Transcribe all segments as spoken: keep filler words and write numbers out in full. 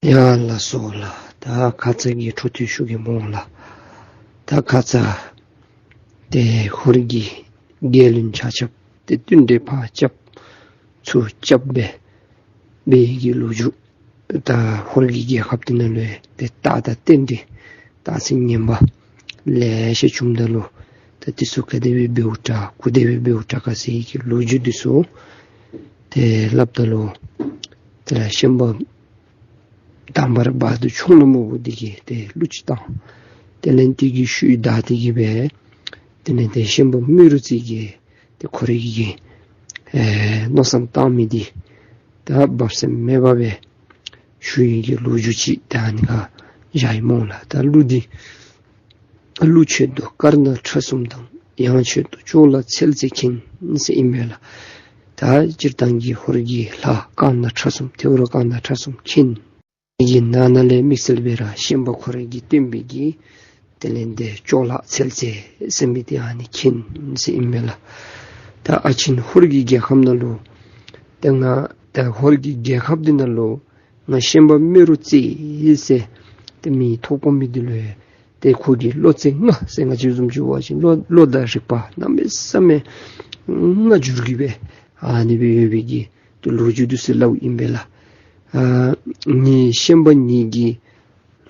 ཡ་ལགས་སོ་ལགས། ད་ཁ་ཙ་གི་འཕྲོ་མཐུད་ཞུ་གེ་སྨོ་ལགས། ད་ཁ་ཙ་ཏེ་ཧོར་གྱི་རྒྱལ་བློན་ཆ་ཁྱབ་ཏེ་བསྟུན་གྲོས་ཕར་རྐྱབ་ཚུར་རྐྱབ་སྦེ་འབད་ཡི་གི་ལོ་རྒྱུས། ད་ཧོར་གྱི་རྒྱལ་ཁབ་འདི་ནང་ལུ་ཡང་ཏེ་རྟགས་དང་རྟེན་འབྲེལ་རྟགས་མཚན་ངན་པ་ལེ་ཤ་བྱུངམ་ད་ལུ་ད་འདི་ཚུ་ག་དེ་སྦེ་འབདཝ་དྲག་ག་དེ་སྦེ་འབདཝ་དྲག་ག་ཟེར་ཡི་གི་ལོ་རྒྱུས་འདི་ཚུ་ཏེ་སླབ་ད་ལུ་དེ་ལས་ཤན་པ་དང་པ་ར་བ་དུ་ཆུང་ལ་མོ་བུ་འདི་གིས་ཏེ་གླུ་ཅིག་བཏང་། དེ་ལས་འདི་གི་ཤུལ་བདའ་སྟེ་གི་སྦེ་དེ་ལས་ཏེ་ཤན་པ་རྨེ་རུ་རྩེ་གིས་ཏེ་ཁོ་རའི་གི་ཨེ་མནོ་བསམ་བཏང་མི་འདི་ད་སྦ་གསང་མེད་པ་སྦེ་ཞུ་ཡི་གི་ལོ་རྒྱུས་ཅིག་ད་ཨ་ནི་ཁར་བཞག་ཡི་སྨོ་ལགས། ད་གླུ་འདི་གླུ་མཆོད་དོ་དཀར་ནག་ཁྲ་གསུམ་དང་། ཡང་མཆོད་དོ་ཅོག་ལ་ཚལ་རྩེ་མཁྱེན་ཟེར་ཨིན་མས་ལགས། ད་སྤྱིར་བཏང་གི་ཧོར་གྱི་ལྷ་དཀར་ནག་ཁྲ་གསུམ་ཐེའུ་རང་དཀར་ནག་ཁྲ་གསུམ་མཁྱེན། དེ་གི་ནང་ན་ལས་དམིགས་བསལ་སྦེ་ར་ཤན་པ་ཁོ་རའི་གི་བསྟེན་པའི་གི་དེ་ལས་ཏེ་ཅོག་ལ་ཚལ་རྩེ་ཟེར་མི་འདི་ཨ་ནི་མཁྱེན་ཟེར་ཨིན་མས་ལགས། ད་ཨ་ཆེན་ཧོར་གྱི་རྒྱལ་ཁམས་ནང་ལུ་ཏེ་ང་ད་ཧོར་གྱི་རྒྱལ་ཁབ་འདི་ནང་ལུ་ང་ཤན་པ་རྨེ་རུ་རྩེ་ཟེར་ཏེ་མིང་ཐོབ་དགོ་མི་འདི་ལུ་ཏེ་ཁོ་གི་བློ་རྩེ་ལྔ་ཟེར་ང་བཅས་བཟུམ་ཅིག་འབད་བ་ཅིན་བློ་བློ་དང་རིག་པ་གནམ་མེད་ས་མེད་ལྔ་འགྱུར་གྱི་སྦེ་ཨ་ནི་སྦེ་ཡོད་པའི་གི་ཏེ་ལོ་རྒྱུས་འདི་ཚུ་སླབ་ཨིན་པས་ལགས། ཨ་ངེའི་ཤན་པ་ངེའི་གི་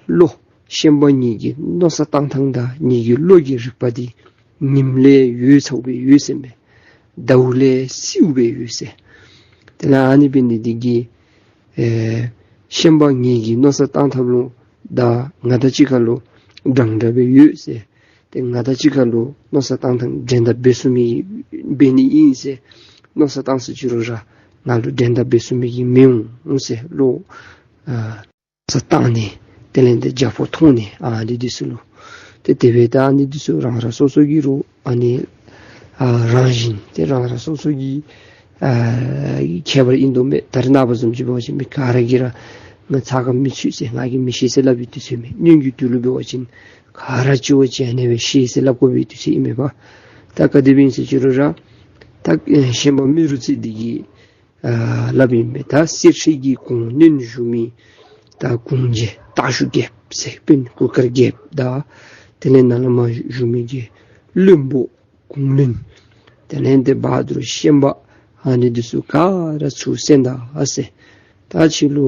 བློ་ཤན་པ་ངེའི་གི་མནོ་བསམ་བཏང་ཐངས་དང་ངེའི་གི་བློ་གི་རིག་པ་འདི་ཉིམ་ལས་འོད་ཚཝ་སྦེ་ཡོད་ཟེར་མས། ཟླཝ་ལས་སེརཝ་སྦེ་ཡོད་ཟེར། དེ་ལས་ཨ་ནི་འབད་ནི་འདི་གིས་ཨེ་ཤན་པ་ངེའི་གི་མནོ་བསམ་བཏང་ཐངས་ལུ་ད་ང་དང་གཅིག་ཁར་ལུ་འདྲན་འདྲ་སྦེ་ཡོད་ཟེར། ཏེ་ང་དང་གཅིག་ཁར་ལུ་མནོ་བསམ་བཏང་ཐངས་འགྲན་ཟླ་འབད་ཚུགས་མི་འབད་ནི་ཨིན་ཟེར། མནོ་བསམ་བཏང་ས་ཅི་རུང་ར་ང་ལུ་འགྲན་ཟླ་འབད་ཚུགས་མི་གི་མི་འོང་ཟེར་བློ་ཨ་བསམ་བཏང་ནི། དེ་ལས་ཏེ་རྒྱལ་པོ་མཐོང་ནི་ཨ་ནི་འདི་ཚུ་ལུ། ཏེ་དེ་སྦེ་ད་ཨ་ནི་འདི་ཚུ་རང་རང་སོ་སོ་གི་རུང་ཨ་ནི་ཨ་རང་བཞིན་ཏེ་རང་རང་སོ་སོ་གི་ཨ་ཁྱད་པར་ཨིན་དོ་མས། ད་རེས་ནངས་པ་བཟུམ་ཅིག་འབད་བ་ཅིན་མི་ག་ར་གིས་ར་ང་ཚ་ག་མི་ཚུད་ཟེར་ང་གིས་མི་ཤེས་ཟེར་སླབ་པའི་དུས་ཚོད་མེད། སྔོན་གྱི་དུས་ལུ་འབད་བ་ཅིན་ག་ར་གཅིག་བ་གཅིག་ཨ་ནི་སྦེ་ཤེས་ཟེར་སླབ་དགོ་པའི་དུས་ཚོད་ཨིན་མས་པ། ད་ག་དེ་སྦེ་ཨིན་ཟེར་ཅི་རུང་ར་ད་ཨེ་ཤན་པ་རྨེ་རུ་རྩེ་འདི་གིས་ཨ་སླབ་ཨིན་པས། ད་གསེར་ཁྲི་གི་གོང་གནོན་བཞུགས་མི་ད་གུང་རྒྱལ་སྟག་ཞུ་རྒྱལཔོ་ཟེར་དཔོན་གུར་དཀར་རྒྱལཔོ་དང་དེ་ལས་ནཱ་ལས་མར་བཞུགས་མི་གི་བློན་པོ་གུང་བློན་དེ་ལས་ཏེ་བ་དུར་ཤན་པ་ཨ་ནི་འདི་ཚུ་ག་ར་ཚུར་གསན་ད་ཨ་ཟེར། ད་ཁྱེད་ལུ་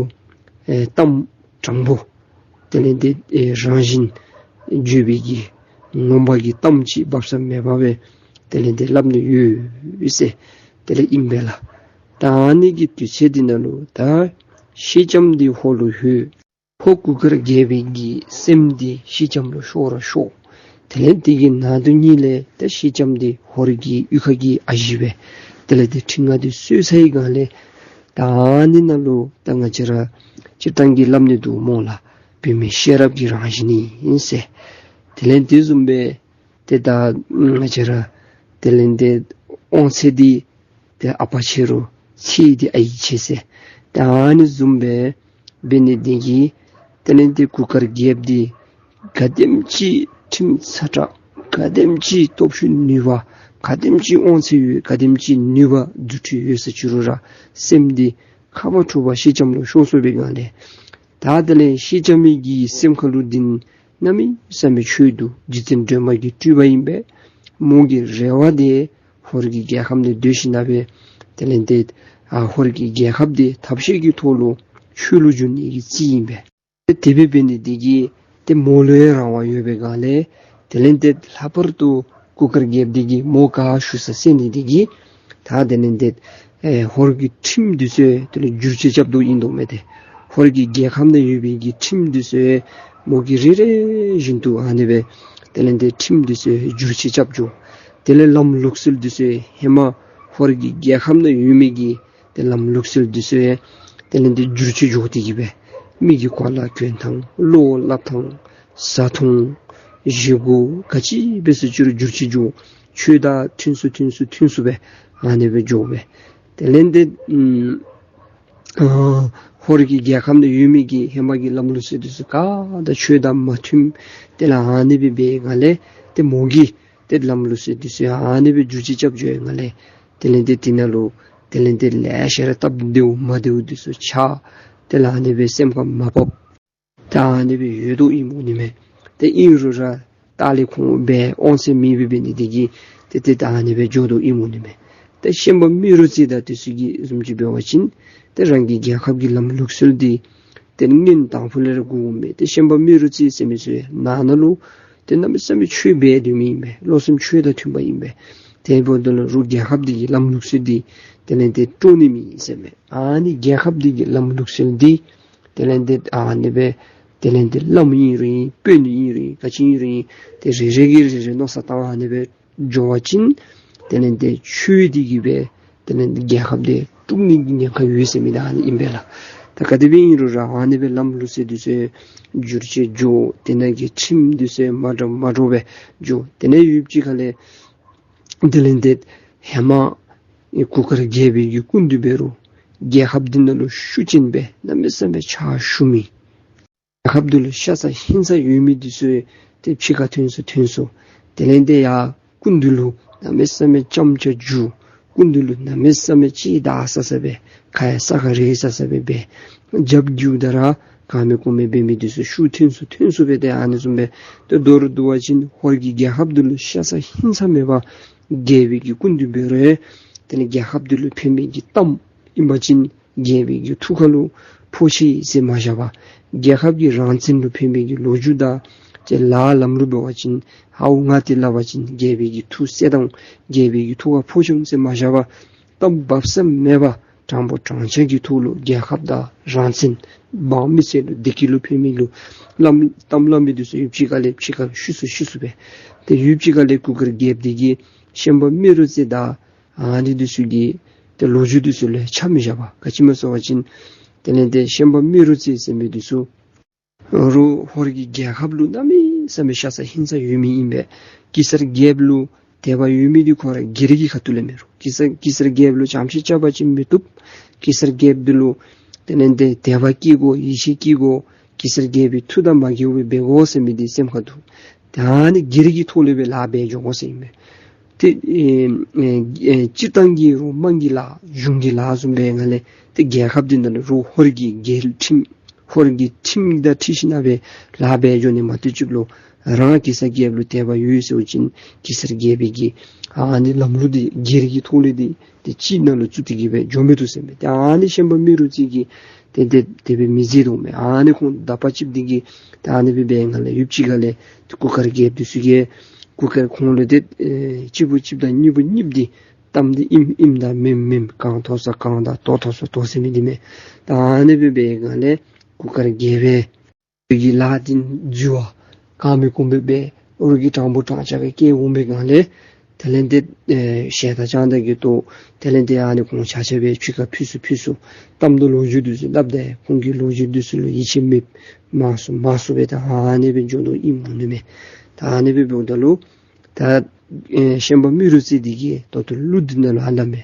ཨེ་གཏམ་དྲང་པོ་དེ་ལས་ཏེ་ཨེ་རང་བཞིན་བརྗོད་པའི་གི་ངོ་མ་གི་གཏམ་ཅིག་སྦ་གསང་མེད་པ་སྦེ་དེ་ལས་ཏེ་སླབ་ནི་ཡོད་ཟེར་དེ་ལས་ཨིན་པས་ལགས། ད་ཨ་ནི་གི་དུས་ཚོད་འདི་ནང་ལུ་ད་ཤེལ་ལྕམ་འདི་ཧོར་ལུ་ལྷོད། ཧོར་གུར་དཀར་རྒྱལ་པོའི་གི་སྲསམོ་འདི་ཤེལ་ལྕམ་ལུ་ཤོར་ར་ཤོར། དེ་ལས་དེ་གི་ནང་དུ་ཉིད་ལས་ད་ཤེལ་ལྕམ་འདི་ཧོར་གྱི་གཡུས་ཁ་གི་ཨ་ཞེ་སྦེ་དེ་ལས་ཏེ་ཁྲི་མངའ་འདི་གསོལ་ཚར་བའི་སྒང་ལས་ད་ཨ་ནི་ནང་ལུ་ད་ང་བཅས་ར་སྤྱིར་བཏང་གི་སླབ་ནི་འདུག་སྨོ་ལགས། བུད་མེད་ཤེས་རབ་ཀྱི་རང་བཞིན་ཨིན་ཟེར། དེ་ལས་དེ་བཟུམ་སྦེ་ཏེ་ད་ང་བཅས་ར་དེ་ལས་ཏེ་དབང་ཚད་འདི་ཏེ་ཨ་པ་ཆེ་རུང་ཚད་འདི་ཨའི་ཆེ་ཟེར། ཏེ་ཨ་ནི་བཟུམ་སྦེ་འབད་ནི་འདི་གིས་དེ་ལས་ཏེ་གུར་དཀར་རྒྱལཔོ་འདི་ག་དེམ་ཅིག་ཁྲིམས་ཚ་དྲགས་ག་དེམ་ཅིག་སྟོབས་ཤུགས་ནུས་པ་ག་དེམ་ཅིག་དབང་ཚད་ཡོད་ག་དེམ་ཅིག་ནུས་པ་རྫུ་འཕྲུལ་ཡོད་ཟེར་ཅི་རུང་ར་སྲསམོ་འདི་ཁ་བ་ཐུག་པ་ཤེལ་ལྕམ་ལུ་ཤོར་སོང་བའི་སྒང་ལས་ད་དེ་ལས་ཤེལ་ལྕམ་གྱི་སེམས་ཁ་ལུ་འདི་གནམ་མེད་ས་མེད་ཆོས་འདུག། རྗེ་བཙུན་སྒྲོལ་མ་གི་སྤྲུལ་པ་ཨིན་པས། མོ་གི་རེ་བ་འདི་ཧོར་གྱི་རྒྱལ་ཁམས་འདི་སྡོད་ཞིནམ་ལས་དེ་ལས་ཏེ་ཨ་ཧོར་གྱི་རྒྱལ་ཁབ་འདི་ཐབས་ཤེས་ཀྱི་ཐོག་ལུ་ཆོས་ལུ་བསྒྱུར་ནི་གི་རྩིས་ཨིན་པས། ཏེ་དེ་སྦེ་འབད་ནི་འདི་གིས་ཏེ་མོ་ལུ་ཡང་རང་དབང་ཡོད་པའི་སྒང་ལས་དེ་ལས་ཏེ་ལྷག་པར་དུ་གུར་དཀར་རྒྱལཔོ་འདི་གིས་མོ་ག་ཞུ་ས་གསན་ནི་འདི་གིས་ད་དེ་ལས་ཏེ་ཨེ་ཧོར་གྱི་ཁྲིམས་འདི་ཚུ་དེ་ལས་བསྒྱུར་བཅོས་རྐྱབ་དོ་ཨིན་དོ་མས། ཏེ་ཧོར་གྱི་རྒྱལ་ཁམས་ནང་ཡོད་པའི་གི་ཁྲིམས་འདི་ཚུ་མོ་གིས་རེ་རེ་བཞིན་དུ་ཨ་ནི་སྦེ་དེ་ལས་ཏེ་ཁྲིམས་འདི་ཚུ་བསྒྱུར་བཅོས་རྐྱབ་འགྱོ། དེ་ལས་ལམ་ལུགས་སྲོལ་འདི་ཚུ་ཧེ་མ་ཧོར་གྱི་རྒྱལ་ཁམས་ནང་ཡོད་མི་གི་ཏེ་ལམ་ལུགས་སྲོལ་འདི་ཚུ་དེ་ལས་ཏེ་བསྒྱུར་བཅོས་འགྱོ་སྟེ་གི་སྦེ་མི་གི་གོ་ལ་གྱོན་ཐངས་བློ་སླབ་ཐངས་བཟའ་འཐུང་བཞེས་སྒོ་ག་ཅི་འབད་ཟེར་ཅི་རུང་བསྒྱུར་བཅོས་འགྱོ། ཆོས་དང་མཐུན་སུ་མཐུན་སུ་མཐུན་སུ་སྦེ་ཨ་ནི་སྦེ་འགྱོ་སྦེ། དེ་ལས་ཏེ་ཨ་ཧོར་གྱི་རྒྱལ་ཁམས་ནང་ཡོད་མི་གི་ཧེ་མ་གི་ལམ་ལུགས་སྲོལ་འདི་ཚུ་ག་དང་ཆོས་དང་མ་མཐུན། དེ་ལས་ཨ་ནི་སྦེ་འབད་བའི་སྒང་ལས་ཏེ་མོ་གིས་ཏེ་ལམ་ལུགས་སྲོལ་འདི་ཚུ་ཨ་ནི་སྦེ་བསྒྱུར་བཅོས་རྐྱབ་འགྱོ་བའི་སྒང་ལས་དེ་ལས་ཏེ་དེ་ནང་ལུ་དེ་ལས་ཏེ་ལེ་ཤ་ར་སྟབས་བདེཝ་མ་བདེཝ་འདི་ཚུ་ཆགས། དེ་ལས་ཨ་ནི་སྦེ་སེམས་ཁར་མ་བབ། ད་ཨ་ནི་སྦེ་ཡོད་དོ་ཨིནམ་འོང་ནི་མས། ཏེ་ཨིན་རུང་ར་ལྟག་ལས་ཁོང་སྦེ་དབང་ཚད་མེད་པའི་འབད་ནི་དེ་གིས་ཏེ་ཏེ་ད་ཨ་ནི་སྦེ་འགྱོ་དོ་ཨིནམ་འོང་ནི་མས། ཏེ་ཤན་པ་རྨེ་རུ་རྩེ་དང་དེ་ཚུ་གིས་བཟུམ་ཅིག་འབད་བ་ཅིན་ཏེ་རང་གི་རྒྱལ་ཁབ་ཀྱི་ལམ་ལུགས་སྲོལ་འདི་ཏེ་སྔོན་དང་ཕུ་ལས་ར་དགོ་འོང་མས། ཏེ་ཤན་པ་རྨེ་རུ་རྩེ་ཟེར་མི་ཚུ་ནང་ན་ལུ་ཏེ་གནམ་མེད་ས་མེད་ཆོས་འབད་སྡོད་མི་ཨིན་པས། བློ་སེམས་ཆོས་དང་མཐུན་པ་ཨིན་པས། དེ་འབདཝ་ད་ལུ་རུང་རྒྱལ་ཁབ་འདི་གི་ལམ་ལུགས་སྲོལ་འདི་དེ་ལས་ཏེ་དཀྲོག་ནི་མེད་ཟེར་མས། ཨ་ནི་རྒྱལ་ཁབ་འདི་གི་ལམ་ལུགས་སྲོལ་འདི་དེ་ལས་ཏེ་ཨ་ནི་སྦེ་དེ་ལས་ཏེ་བླམ་ཨིན་རུང་ཨིན། དཔོན་ཨིན་རུང་ཨིན། ག་ཅི་ཨིན་རུང་ཨིན། ཏེ་རེ་རེ་གིས་རེ་རེ་མནོ་བསམ་བཏང་ཨ་ནི་སྦེ་འགྱོ་བ་ཅིན་དེ་ལས་ཏེ་ཆོས་འདི་གིས་སྦེ་དེ་ལས་ཏེ་རྒྱལ་ཁབ་འདི་དཀྲུག་ནི་གི་ཉེན་ཁ་ཡོད་ཟེར་མི་འདི་ཨ་ནི་ཨིན་པས་ལགས། ད་ག་དེ་སྦེ་ཨིན་རུང་ར་ཨ་ནི་སྦེ་ལམ་ལུགས་སྲོལ་འདི་ཚུ་འགྱུར་བཅོས་འགྱོ། དེ་ནང་གི་ཁྲིམས་འདི་ཚུ་མ་འདྲཝ་མ་འདྲཝ་སྦེ་འགྱོ། དེ་ནང་ཡུདཔ་ཅིག་ཁ་ལས་དེ་ལས་ཏེ་ཧེ་མ་གུར་དཀར་རྒྱལ་པོའི་གི་སྐུ་མདུན་འབད་རུང་རྒྱལ་ཁབ་འདི་ནང་ལུ་ཤུགས་ཅན་སྦེ་གནམ་མེད་ས་མེད་ཕྱག་ཞུ་མི། རྒྱལ་ཁབ་འདི་ལུ་ཤ་ཚ་ཧིང་ཚ་ཡོད་མི་འདི་ཚུ་ཏེ་ཕྱི་ཁར་ཐོན་སོ་ཐོན་སོ། དེ་ལས་ཏེ་ཡར་སྐུ་མདུན་ལུ་གནམ་མེད་ས་མེད་ཅམ་ཅ་འཇུ། སྐུ་མདུན་ལུ་གནམ་མེད་ས་མེད་ཅིག་ད་ས་ས་སྦེ་ཁ་ཡང་ས་ཁར་རེག་ས་ས་སྦེ་སྦེ་རྒྱབ་འགྱུར་ད་ར་གང་མེད་གོ་མེད་འབད་མི་འདི་ཚུ་ཤུགས་ཐོན་སོ་ཐོན་སོ་སྦེ་ཏེ་ཨ་ནི་བཟུམ་སྦེ་ཏེ་མདོར་བསྡུ་བ་ཅིན་ཧོར་གྱི་རྒྱལ་ཁབ་འདི་ལུ་ཤ་ཚ་ཧིང་ཚ་མེད་པར་རྒྱལ་པོའི་གི་སྐུ་མདུན་འབད་རུང་དེ་ལས་རྒྱལ་ཁབ་འདི་ལུ་ཕན་མི་གི་གཏམ་ཨིན་པ་ཅིན་རྒྱལ་པོའི་གི་ཐུགས་ཁ་ལུ་ཕོག་ཅི་ཟེར་མ་བཞག་པར་རྒྱལ་ཁབ་ཀྱི་རང་བཙན་ལུ་ཕན་མི་གི་ལོ་རྒྱུས་དང་ཅིག་ལཱ་ལམ་ལུགས་འབད་བ་ཅིན་ཧའོ་ང་དེ་སླབ་པ་ཅིན་རྒྱལ་པོའི་གི་ཐུགས་སེལ་དང་རྒྱལ་པོའི་གི་ཐུགས་ཁར་ཕོག་ཅི་ཟེར་མ་བཞག་པར་གཏམ་འབབ་ས་མེད་པར་དྲང་པོ་དྲང་བཞག་གི་ཐོག་ལུ་རྒྱལ་ཁབ་དང་རང་བཙན་འབངས་མི་སེར་ལུ་བདེ་སྐྱིད་ལུ་ཕན་མི་ལུ་སླབ་གཏམ་སླབ་མི་འདི་ཚུ་ཡུདཔ་ཅིག་ཁ་ལས་ཕྱི་ཁར་ཤུལ་སུ་ཤུལ་སུ་སྦེ་ཏེ་ཡུདཔ་ཅིག་ཁ་ལས་གུར་དཀར་རྒྱལཔོ་འདི་གིས་ཤན་པ་རྨེ་རུ་རྩེ་དང་ཨ་ནི་འདི་ཚུ་གི་ཏེ་ལོ་རྒྱུས་འདི་ཚུ་ལུ་ཆ་མི་བཞག་པར་ག་ཅི་སྨོ་ཟེར་བ་ཅིན་དེ་ལས་ཏེ་ཤན་པ་རྨེ་རུ་རྩེ་ཟེར་མི་འདི་ཚུ་རུང་ཧོར་གྱི་རྒྱལ་ཁབ་ལུ་གནམ་མེད་ས་མེད་ཤ་ཚ་ཧིང་ཚ་ཡོད་མི་ཨིན་པས། གེ་སར་རྒྱལཔོ་ལུ་དད་པ་ཡོད་མི་འདི་ཁོ་ར་སྒེར་གྱི་ཁ་ཐུག་ལས་མེན་རུང་གེ་སར་གེ་སར་རྒྱལཔོ་ལུ་བྱམས་བརྩེ་རྐྱབ་པ་ཅིན་མི་བཏུབ། གེ་སར་རྒྱལཔོ་འདི་ལུ་དེ་ལས་ཏེ་དད་པ་བསྐྱེད་དགོ། ཡིད་ཆེས་བསྐྱེད་དགོ། གེ་སར་རྒྱལ་པོའི་ཐུགས་དང་མ་འགལཝ་སྦེ་འབད་དགོ་ཟེར་མི་འདི་སེམས་ཁར་འདུག། ད་ཨ་ནི་སྒེར་གྱི་ཐོག་ལས་སྦེ་ལཱ་འབད་འགྱོ་དགོ་ཟེར་ཨིན་མས། ཏེ་ཨེ་ཨེ་ཨེ་སྤྱིར་བཏང་གི་རུང་དམངས་ཀྱི་ལཱ་གཞུང་གི་ལཱ་བཟུམ་སྦེ་ང་ལས་ཏེ་རྒྱལ་ཁབ་འདི་ནང་ལུ་རུང་ཧོར་གྱི་རྒྱལ་ཁྲིམས་ཧོར་གྱི་ཁྲིམས་དང་འཁྲིལ་ཞིན་ན་སྦེ་ལཱ་འབད་འགྱོ་ནི་མ་གཏོགས་ཅིག་ལུ་རང་གེ་སར་རྒྱལཔོ་ལུ་དད་པ་ཡོད་ཟེར་བ་ཅིན་གེ་སར་རྒྱལ་པོའི་གི་ཨ་ནི་ལམ་ལུགས་འདི་སྒེར་གྱི་ཐོག་ལས་འདི་ཏེ་གཅིག་ནང་ལུ་བཙུགས་ཏེ་གི་སྦེ་འགྱོ་མི་བཏུབ་ཟེར་མས། ཏེ་ཨ་ནི་ཤན་པ་རྨེ་རུ་རྩེ་གིས་ཏེ་ཏེ་དེ་སྦེ་མི་མཛད་དོ་མས། ཨ་ནི་ཁོང་དག་པ་ཅིག་འདི་གིས་ཏེ་ཨ་ནི་སྦེ་འབད་ང་ལས་ཡུདཔ་ཅིག་ཁ་ལས་ཏེ་གུར་དཀར་རྒྱལཔོ་འདི་ཚུ་གིས་གུར་དཀར་ཁོང་ལུ་ཏེ་ཨེ་གཅིག་པོ་གཅིག་དང་གཉིས་པོ་གཉིས་པོ་འདི་གཏམ་འདི་ཨིནམ་ཨིནམ་དང་མེནམ་མེནམ་གང་ཐོབ་ས་གང་དང་དོ་ཐོབ་ས་དོ་ཟེར་མི་འདི་མས། ད་ཨ་ནི་སྦེ་འབད་ང་ལས་གུར་དཀར་རྒྱལ་པོའི་གི་ལཱ་འདི་འཛོལ་བ་གང་མི་གོང་སྦེ་འབད་རུང་གི་དྲང་པོ་དྲང་བཞག་གི་སྐྱེ་འོང་པའི་སྒང་ལས་དེ་ལས་ཏེ་ཨེ་ཞལ་ཏ་ཅང་ད་གི་ཏོ་དེ་ལས་ཏེ་ཨ་ནི་ཁོང་ཆ་ཁྱབ་སྦེ་ཕྱི་ཁར་ཕུད་སུ་ཕུད་སུ་གཏམ་དང་ལོ་རྒྱུས་འདི་ཚུ་སླབ་སྟེ་ཁོང་གི་ལོ་རྒྱུས་འདི་ཚུ་ལུ་ཡིད་ཆེས་མེདཔ་མང་སུ་མང་སུ་སྦེ་ད་ཨ་ནི་སྦེ་འགྱོ་དོ་ཨིནམ་འོང་ནི་མས། ད་ཨ་ནི་སྦེ་འབདཝ་ད་ལུ་ད་ཨེ་ཤན་པ་རྨེ་རུ་རྩེ་འདི་གིས་ད་ལྟོ་གླུ་འདི་ནང་ལུ་ཧ་ལམ་སྦེ་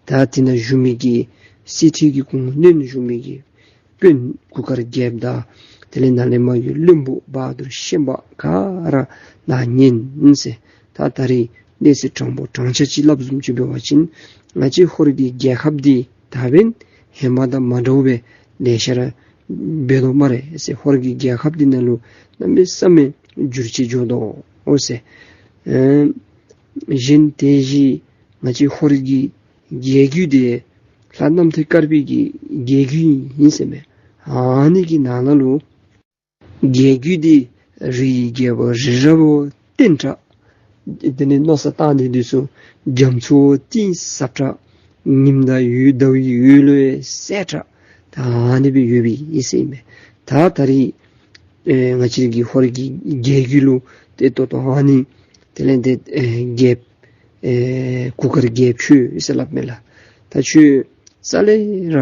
ད་དེ་ནང་བཞུགས་མི་གི་གསེར་ཁྲི་གི་གོང་ནང་བཞུགས་མི་གི་དཔོན་གུར་དཀར་རྒྱལཔོ་དང་དེ་ལས་ནཱ་ལས་མར་གྱི་བློན་པོ་བ་དུར་ཤན་པ་ག་ར་ནཱ་ཉན་ཟེར། ད་ད་རིས་གནས་ཚུལ་དྲང་པོ་དྲང་བཞག་ཅིག་སླབ་བཟུམ་ཅིག་འབད་བ་ཅིན་ང་བཅས་ཧོར་གྱི་རྒྱལ་ཁབ་འདི་ད་འབདན་ཧེ་མ་དང་མ་འདྲཝ་སྦེ་ལེ་ཤ་ར་འབད་དོ་སྨ་རེ་ཟེར། ཧོར་གྱི་རྒྱལ་ཁབ་འདི་ནང་ལུ་གནམ་མེད་ས་མེད་འགྱུར་བཅོས་འགྱོ་དོ་ཟེར། ཨེ་གཞན་དེ་བཞིན་ང་བཅས་ཧོར་གྱི་རྒྱལ་རྒྱུད་འདི་ལྷ་རྣམ་ཐོས་དཀར་པོའི་གི་རྒྱལ་རྒྱུད་ཨིན་ཟེར་མས། ཨ་ནི་གི་ནང་ན་ལུ་རྒྱལ་རྒྱུད་འདི་རིའི་རྒྱལ་པོ་རི་རབ་བོ་བརྟན་དྲགས། དེ་ནི་མནོ་བསམ་བཏང་ནི་འདི་ཚུ་རྒྱ་མཚོ་གཏིང་ཟབ་དྲགས། ཉིམ་དང་འོད་ཟླ་བའི་འོད་ལུ་གསལ་དྲགས། ད་ཨ་ནི་སྦེ་ཡོད་པའི་ཨིན་ཟེར་མས། ད་ད་རིས་ཨེ་ང་བཅས་ཀྱི་ཧོར་གྱི་རྒྱལ་རྒྱུད་ལུ་ཏེ་ད་ལྟོ་ཨ་ནི་དེ་ལས་ཏེ་ཨེ་རྒྱལཔོ་ཨེ་གུར་དཀར་རྒྱལཔོ་ཁྱོད་ཟེར་སླབ་མས་ལགས། ད་ཁྱོད་རྩ་ལས་ར་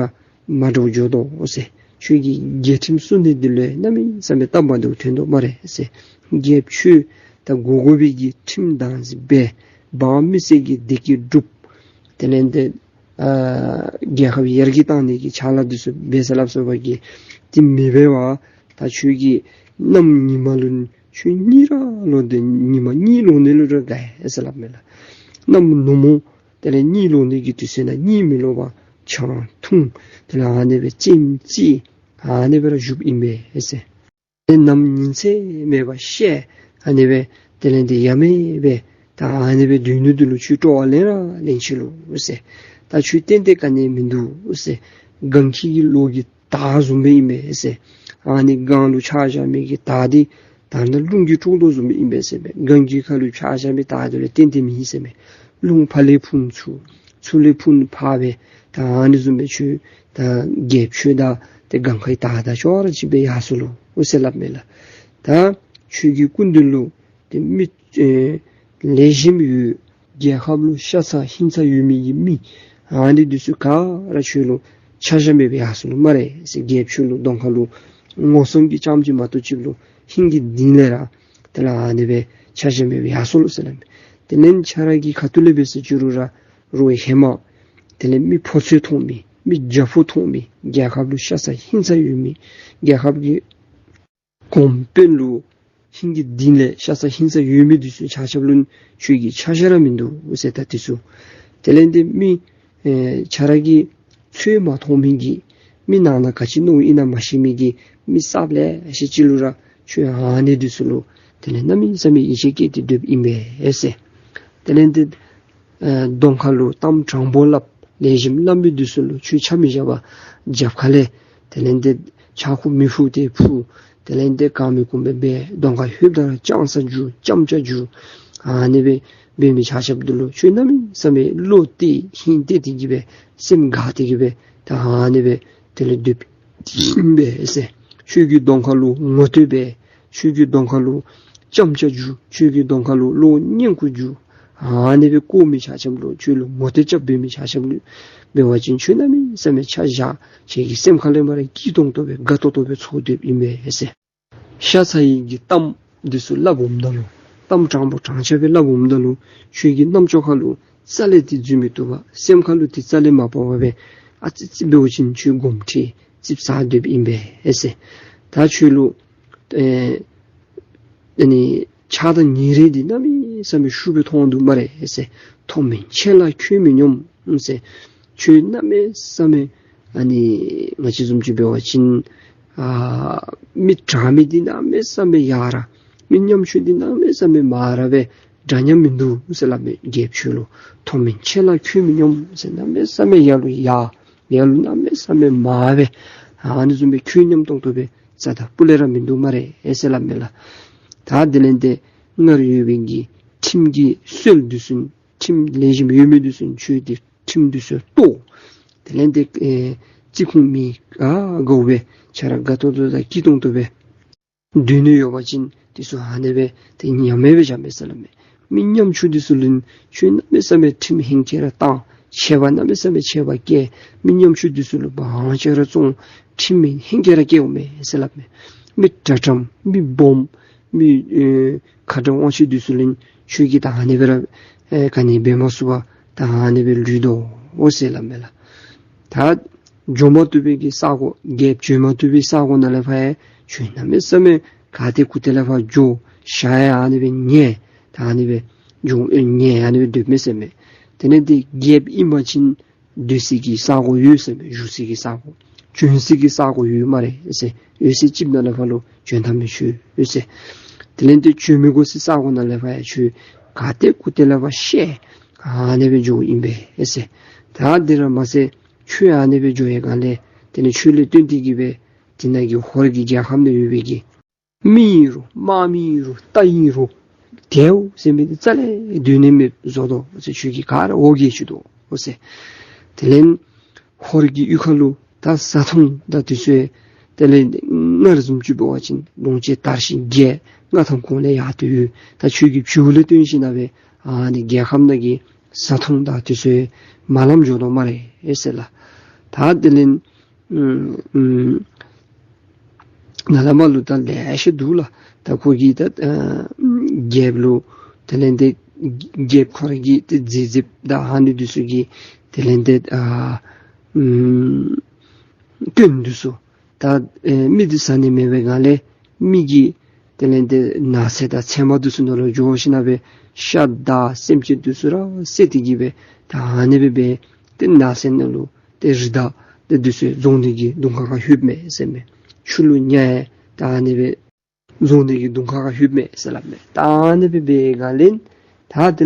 མ་འདྲཝ་འགྱོ་དོ་ཟེར། ཁྱོད་ཀྱིས་རྒྱལ་ཁྲིམས་བསྲུང་ནི་འདི་ལུ་གནམ་མེད་ས་མེད་སྟབས་མ་བདེཝ་ཐོན་དོ་སྨ་རེ་ཟེར། རྒྱལཔོ་ཁྱོད་ད་དགོ་དགོ་པའི་གི་ཁྲིམས་དང་སྦེ་འབངས་མི་སེར་གྱི་བདེ་སྐྱིད་སྒྲུབ། དེ་ལས་ཏེ་ཨ་རྒྱལ་ཁབ་ཡར་རྒྱས་བཏང་ནི་གི་ཕྱག་ལཱ་འདི་ཚུ་འབད་ཟེར་སླབ་སོང་བ་གི་དེ་མི་འབད་བར་ད་ཁྱོད་ཀྱིས་གནམ་ཉི་མ་ལུ་ཁྱོད་གཉིད་ར་ལོག་སྟེ་ཉི་མ་གཉིད་ལོག་ནི་ལུ་ར་དགའ་ཡི་ཟེར་སླབ་མས་ལགས། གནམ་ནུབ་མོ་དེ་ལས་གཉིད་ལོག་ནི་གི་དུས་ཚོད་ནང་གཉིད་མི་ལོག་པར་ཆང་འཐུང་དེ་ལས་ཨ་ནི་སྦེ་རྩེདམོ་རྩེ། ཨ་ནི་སྦེ་ར་བཞུགསཔ་ཨིན་པས་ཟེར། ཏེ་ནམ་ཉིན་མཚན་མེད་པར་ཤེས་ཨ་ནི་སྦེ་དེ་ལས་ཏེ་ཡ་མེད་སྦེ་ད་ཨ་ནི་སྦེ་སྡོད་ནི་འདི་ལུ་ཁྱོད་སྤྲོ་བ་ལེན་ར་ལེན་ཅི་ལོ་ཟེར། ད་ཁྱོད་ཏན་ཏན་ག་ནི་མིན་འདུག་ཟེར། སྒང་ཁྱི་གི་ལོག་གི་དར་བཟུམ་སྦེ་ཨིན་པས་ཟེར། ཨ་ནི་སྒང་ལུ་ཆགས་བཞག་མི་གི་དར་འདི་ད་ནཱ་རླུང་གིས་དཀྲོགས་དོ་བཟུམ་སྦེ་ཨིན་པས་ཟེར་མས། སྒང་གི་ཁ་ལུ་ཆགས་བཞག་མི་དར་འདི་ལུ་ཏན་ཏན་མེད་ཟེར་མས། རླུང་ཕར་ལས་འཕུ་ཚུར་ཚུར་ལས་འཕུ་ཕར་སྦེ་ད་ཨ་ནི་བཟུམ་སྦེ་ཁྱོད་ད་རྒྱལཔོ་ཁྱོད་དང་ཏེ་སྒང་ཁའི་དར་དང་ཅོག་ར་གཅིག་སྦེ་ཡར་སོང་ལོ་ཟེར་སླབ་མས་ལགས། ད་ཁྱོད་ཀྱི་སྐུ་མདུན་ལུ་ཏེ་མི་ཨེ་ལེགས་ཤོམ་ཡོད། རྒྱལ་ཁབ་ལུ་ཤ་ཚ་ཧིང་ཚ་ཡོད་མི་གི་མི་ཨ་ནི་འདི་ཚུ་ག་ར་ཁྱོད་ལུ་ཆ་བཞག་མེད་པར་ཡར་སོང་ལོ་སྨ་རེ་ཟེར། རྒྱལཔོ་ཁྱོད་ལུ་གདོང་ཁ་ལུ་ངོ་སྲུང་གི་ཙམ་ཅིག་མ་གཏོགས་ཁྱོད་ལུ་ཧིང་གི་གཏིང་ལས་ར་དེ་ལས་ཨ་ནི་སྦེ་ཆ་བཞག་མེད་པར་ཡར་སོང་ལོ་ཟེར་སླབ་མས། དེ་ལས་ཁྱོད་ར་གི་ཁ་ཐུག་ལས་འབད་ཟེར་ཅི་རུང་ར་རོགས་ཧེ་མ་དེ་ལས་མི་ཕོ་ཚོད་ཐོབ་མི་མི་རྒྱལ་པོ་ཐོབ་མི་རྒྱལ་ཁབ་ལུ་ཤ་ཚ་ཧིང་ཚ་ཡོད་མི་རྒྱལ་ཁབ་ཀྱི་གོང་དཔོན་ལུ་ཧིང་གི་གཏིང་ལས་ཤ་ཚ་ཧིང་ཚ་ཡོད་མི་འདི་ཚུ་ཆ་ཁྱབ་ལུ་ཁྱོད་ཀྱིས་ཆ་བཞག་ར་མིན་འདུག་ཟེར། ད་འདི་ཚུ་དེ་ལས་ཏེ་མི་ཨེ་ཁྱོད་ར་གི་ཚོད་མ་མཐོང་མི་གི་མི་ནང་ན་ག་ཅི་མནོཝ་ཨིན་ན་མ་ཤེས་མི་གི་མི་གསརཔ་ལེ་ཤ་ཅིག་ལུ་ར་ཁྱོད་ཨ་ནི་འདི་ཚུ་ལུ་དེ་ལས་གནམ་མེད་ས་མེད་ཡིད་ཆེས་བསྐྱེད་དེ་སྡོདཔ་ཨིན་པས་ཟེར། དེ་ལས་ཏེ་ཨེ་གདོང་ཁ་ལུ་གཏམ་དྲང་པོ་སླབ་ལེགས་ཤོམ་སླབ་མི་འདི་ཚུ་ལུ་ཁྱོད་ཆ་མི་བཞག་པར་རྒྱབ་ཁ་ལས་དེ་ལས་ཏེ་ཕྱག་ཁུ་མི་ཕུ་སྟེ་ཕུ། དེ་ལས་ཏེ་གང་མི་གོ་མི་སྦེ་གདོང་ཁར་ལྷོདཔ་ད་ར་ཅང་ས་འགྱོ་ཅམ་ཅ་འགྱོ། ཨ་ནི་སྦེ་འབད་མི་ཆ་ཁྱབ་འདི་ལུ་ཁྱོད་གནམ་མེད་ས་མེད་བློ་གཏད་ཧིང་གཏད་དེ་གི་སྦེ་སེམས་དགའ་སྟེ་གི་སྦེ་ད་ཨ་ནི་སྦེ་དེ་ལས་སྡོདཔ་ཨིན་པས་ཟེར། ཁྱོད་ཀྱི་གདོང་ཁ་ལུ་ངོ་བསྟོད་འབད། ཁྱོད་ཀྱི་གདོང་ཁ་ལུ་ཅམ་ཅ་འགྱོ། ཁྱོད་ཀྱི་གདོང་ཁ་ལུ་བློ་སྙན་ཁུ་འགྱོ། ཨ་ནི་སྦེ་བཀོད་མི་ཆ་ཁྱབ་ལུ་ཁྱོད་ལུ་ངོ་བསྟོད་རྐྱབ་འབད་མི་ཆ་ཁྱབ་ལུ་འབད་བ་ཅིན་ཁྱོད་གནམ་མེད་ས་མེད་ཆ་བཞག། ཁྱོད་ཀྱི་སེམས་ཁ་ལས་མར་སྐྱིད་ཏོང་ཏོ་སྦེ་དགའ་ཏོག་ཏོ་སྦེ་ཚོར་སྡོདཔ་ཨིན་པས་ཟེར། ཤ་ཚ་ཡི་གི་གཏམ་འདི་ཚུ་སླབ་འོངམ་ད་ལུ་གཏམ་དྲང་པོ་དྲང་ཆ་སྦེ་སླབ་འོངམ་ད་ལུ་ཁྱོད་ཀྱི་རྣམ་ཅོ་ཁ་ལུ་རྩ་ལས་ཏེ་འཛུལ་མི་བཏུབ་པར་སེམས་ཁ་ལུ་ཏེ་རྩ་ལས་མ་སྤོབས་པར་སྦེ་ཨ་ཙི་ཙི་འབད་བ་ཅིན་ཁྱོད་དགོངསམ་ཁྲེལ་ཙིགཔ་ཟ་སྡོདཔ་ཨིན་པས་ཟེར། ད་ཁྱོད་ལུ་ཨེ་ཨ་ནི་ཆགས་སྡང་ཉེ་རིང་འདི་གནམ་མེད་ས་མེད་ཤུགས་སྦེ་མཐོང་འདུག་སྨ་རེ་ཟེར། མཐོ་དམན་ཆེ་ལ་ཁྱོད་མི་སྙོམས་ཟེར། ཁྱོད་གནམ་མེད་ས་མེད་ཨ་ནི་ང་བཅས་བཟུམ་ཅིག་འབད་བ་ཅིན་ཨ་མི་དྲག་མི་འདི་གནམ་མེད་ས་མེད་ཡར་ར་མི་ཉམ་ཆུང་འདི་གནམ་མེད་ས་མེད་མར་ར་སྦེ་འདྲ་མཉམ་མིན་འདུག་ཟེར་སླབ་མས། རྒྱལཔོ་ཁྱོད་ལུ་མཐོ་དམན་ཆེ་ལ་ཁྱོད་མི་སྙོམས་ཟེར། གནམ་མེད་ས་མེད་ཡར་ལུ་ཡར་ཡར་ལུ་གནམ་མེད་ས་མེད་མར་སྦེ་ཨ་ནི་བཟུམ་སྦེ་ཁྱོད་མཉམ་ཏོག་ཏོ་སྦེ་རྩ་དང་སྤུ་ལས་ར་མིན་འདུག་སྨ་རེ་ཨེ་ཟེར་སླབ་མས་ལགས། ད་དེ་ལས་ཏེ་སྔར་ཡོད་པའི་གི་ཁྲིམས་ཀྱི་སྲོལ་འདི་ཚུ་ཁྲིམས་ལེགས་ཤོམ་ཡོད་མི་འདི་ཚུ་ཁྱོད་ཏེ་ཁྲིམས་འདི་ཚུ་གཏོར། དེ་ལས་ཏེ་ཨེ་རྩིས་ཁུངས་མི་ག་དགའཝ་སྦེ་ཁྱོད་ར་དགའ་ཏོག་ཏོ་དང་སྐྱིད་ཏོང་ཏོ་སྦེ་སྡོད་ནི་ཡོད་པ་ཅིན་དེ་ཚུ་ཨ་ནི་སྦེ་ཏེ་ཉམས་མེད་སྦེ་བཞག་མས་ཟེར་སླབ་མས། མི་ཉམ་ཆུང་འདི་ཚུ་ལུ་ཁྱོད་གནམ་མེད་ས་མེད་ཁྲིམས་ཧེང་སྐལ་ར་བཏང་། ཆད་པ་གནམ་མེད་ས་མེད་ཆད་པ་བཀལ། མི་ཉམ་ཆུང་འདི་ཚུ་ལུ་བང་ཅ་ར་བཙོང་། ཁྲིམས་ཧེང་སྐལ་ར་བཀལཝ་མས་ཟེར་སླབ་མས། མི་དྲག་དྲགས་མི་སྦོམ་མི་ཨེ་ཁ་དྲག་དབང་ཆེ་འདི་ཚུ་ལུ་ཁྱོད་ཀྱིས་ད་ཨ་ནི་སྦེ་ར་ཨེ་ག་ནི་འབད་མ་ཚུགས་པར་ད་ཨ་ནི་སྦེ་ལུས་དོ་ཟེར་སླབ་མས་ལགས། ད་འགྱོ་མ་བཏུབ་པའི་གི་ས་གོ་རྒྱལཔོ་འགྱོ་མ་བཏུབ་པའི་ས་གོ་ནང་ལས་ཕར་ཡང་ཁྱོད་གནམ་མེད་ས་མེད་ག་ཏེ་གུ་ཏེ་ལས་ཕར་འགྱོ། ཞག་ཡང་ཨ་ནི་སྦེ་ཉལ། ད་ཨ་ནི་སྦེ་འགྱོ་ཨེ་ཉལ་ཨ་ནི་སྦེ་སྡོད་མས་ཟེར་མས། དེ་ལས་ཏེ་རྒྱལཔོ་ཨིན་པ་ཅིན་སྡོད་སའི་གི་ས་གོ་ཡོད་ཟེར་མས། བཞུགས་སའི་གི་ས་གོ་བྱོན་སའི་གི་ས་གོ་ཡོད་སྨ་རེ་ཟེར། འོད་གསལ་གཅིགཔ་ནང་ལས་ཕར་ལུ་བྱོན་ཐབས་མེད་ཁྱོད་ཟེར། དེ་ལས་ཏེ་བྱོན་མི་དགོ་སའི་ས་གོ་ནང་ལས་ཕར་ཡང་ཁྱོད་ག་ཏེ་གུ་ཏེ་ལས་ཕར་བཤལ་ཨ་ནི་སྦེ་འགྱོཝ་ཨིན་པས་ཟེར། ད་དེ་ར་མ་ཚད་ཁྱོད་ཨ་ནི་སྦེ་འགྱོ་བའི་སྒང་ལས་དེ་ལས་ཁྱོད་ལས་བརྟེན་ཏེ་གི་སྦེ་དེ་ནང་གི་ཧོར་གྱི་རྒྱལ་ཁམས་ནང་ཡོད་པའི་གི་མི་ཨིན་རུང་དམག་མི་ཨིན་རུང་རྟ་ཨིན་རུང་དེའུ་ཟེར་མི་འདི་རྩ་ལས་སྡོད་ནི་མེདཔ་བཟོ་དོ་ཟེར། ཁྱོད་ཀྱིས་ག་ར་འོ་བརྒྱལ་བཅུག་དོ་ཟེར། དེ་ལས་ཧོར་གྱི་གཡུས་ཁ་ལུ་ད་བཟའ་འཐུང་དང་འདི་ཚུ་དེ་ལས་སྔར་བཟུམ་ཅིག་འབད་བ་ཅིན་ལོངས་སྤྱོད་དར་ཞིང་རྒྱས། མངའ་ཐང་གོང་ལས་ཡར་ཏེ་ཡོད། ད་ཁྱོད་ཀྱི་བྱིའུ་ལས་བརྟེན་ཞིན་ན་སྦེ་ཨ་ནི་རྒྱལ་ཁམས་ནང་གི་བཟའ་འཐུང་དང་འདི་ཚུ་མ་ལམ་འགྱོ་དོ་སྨ་རེ་ཟེར་ལགས། ད་དེ་ལས་ཨུམ་ཨུམ་ནཱ་ལས་མར་ལུ་ད་ལེ་ཤ་འདུག་ལགས། ད་ཁོ་གིས་ད་ཨ་རྒྱལཔོ་ལུ་དེ་ལས་ཏེ་རྒྱལཔོ་ཁོ་ར་གི་ཏེ་རྫི་རྫིཔ་དང་ཨ་ནི་འདི་ཚུ་གི་དེ་ལས་ཏེ་ཨ་ཨུམ་སྐྱོན་འདི་ཚུ་ད་ཨེ་མི་འདི་བཟའ་ནི་མེད་པའི་སྒང་ལས་མི་གི་དེ་ལས་ཏེ་ནགས་ཚལ་དང་ཚལ་མ་འདི་ཚུ་ནང་ལུ་འགྱོ་ཞིན་ན་སྦེ་ཤ་དང་སེམས་ཅན་འདི་ཚུ་ར་བསད་དེ་གི་སྦེ་ད་ཨ་ནི་སྦེ་སྦེ་ཏེ་ནགས་ཚལ་ནང་ལུ་ཏེ་རི་དྭགས་ཏེ་འདི་ཚུ་རྫོང་འདི་གི་གདོང་ཁ་ཁར་ལྷོདཔ་མས་ཟེར་མས། ཆུ་ལུ་ཉ་ཡང་ད་ཨ་ནི་སྦེ་བཟུང་ནི་གི་གདོང་ཁ་ཁར་ལྷོདཔ་མས་ཟེར་སླབ་མས། ད་ཨ་ནི་སྦེ་འབད་བའི་སྒང་ལས་ད་དེ་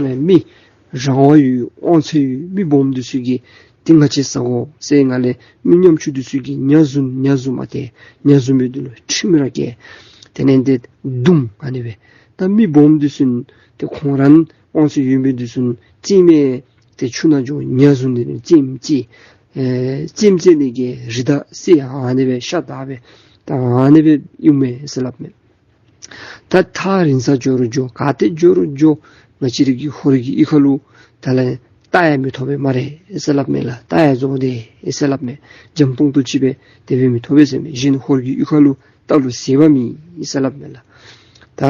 ལས་མི་རང་དབང་ཡོད་དབང་ཚད་ཡོད་མི་སྦོམ་འདི་ཚུ་གིས་ཏེ་ང་བཅས་ཟ་དགོ་ཟེར་བའི་སྒང་ལས་མི་ཉམ་ཆུང་འདི་ཚུ་གིས་ཉ་བཟུང་ཉ་བཟུང་མ་ཏེ་ཉ་བཟུང་མི་འདི་ལུ་ཁྲིམས་ར་བཀལ། དེ་ལས་ཏེ་བརྡུང་ཨ་ནི་སྦེ། ད་མི་སྦོམ་འདི་ཚུ་ཏེ་ཁོང་ར་དབང་ཚད་ཡོད་མི་འདི་ཚུ་རྩེདམོ་ཏེ་ཆུ་ནང་འགྱོ་ཉ་བཟུང་ནི་རྩེདམོ་རྩེ། ཨེ་རྩེདམོ་རྩེ་ནི་གི་རིགས་དང་རྩེ་ཨ་ནི་སྦེ་ཤ་བདའ་སྦེ་ད་ཨ་ནི་སྦེ་ཡོདཔ་མས་ཟེར་སླབ་མས། ད་ཐག་རིང་ས་འགྱོ་རུང་འགྱོ་ག་ཏེ་འགྱོ་རུང་འགྱོ་ང་བཅས་རའི་གི་ཧོར་གྱི་གཡུས་ཁ་ལུ་ད་ལས་རྟ་ཡང་མི་ཐོབ་པས་སྨ་རེ་ཟེར་སླབ་མས་ལགས། རྟ་ཡང་རྫོགས་ཏེ་ཟེར་སླབ་མས། འཇམ་ཏོང་ཏོ་ཅིག་སྦེ་དེ་སྦེ་མི་ཐོབ་པས་ཟེར་མས། གཞན་ཧོར་གྱི་གཡུས་ཁ་ལུ་རྟ་ལུ་ཟེར་བ་མེད་ཟེར་སླབ་མས་ལགས། ད་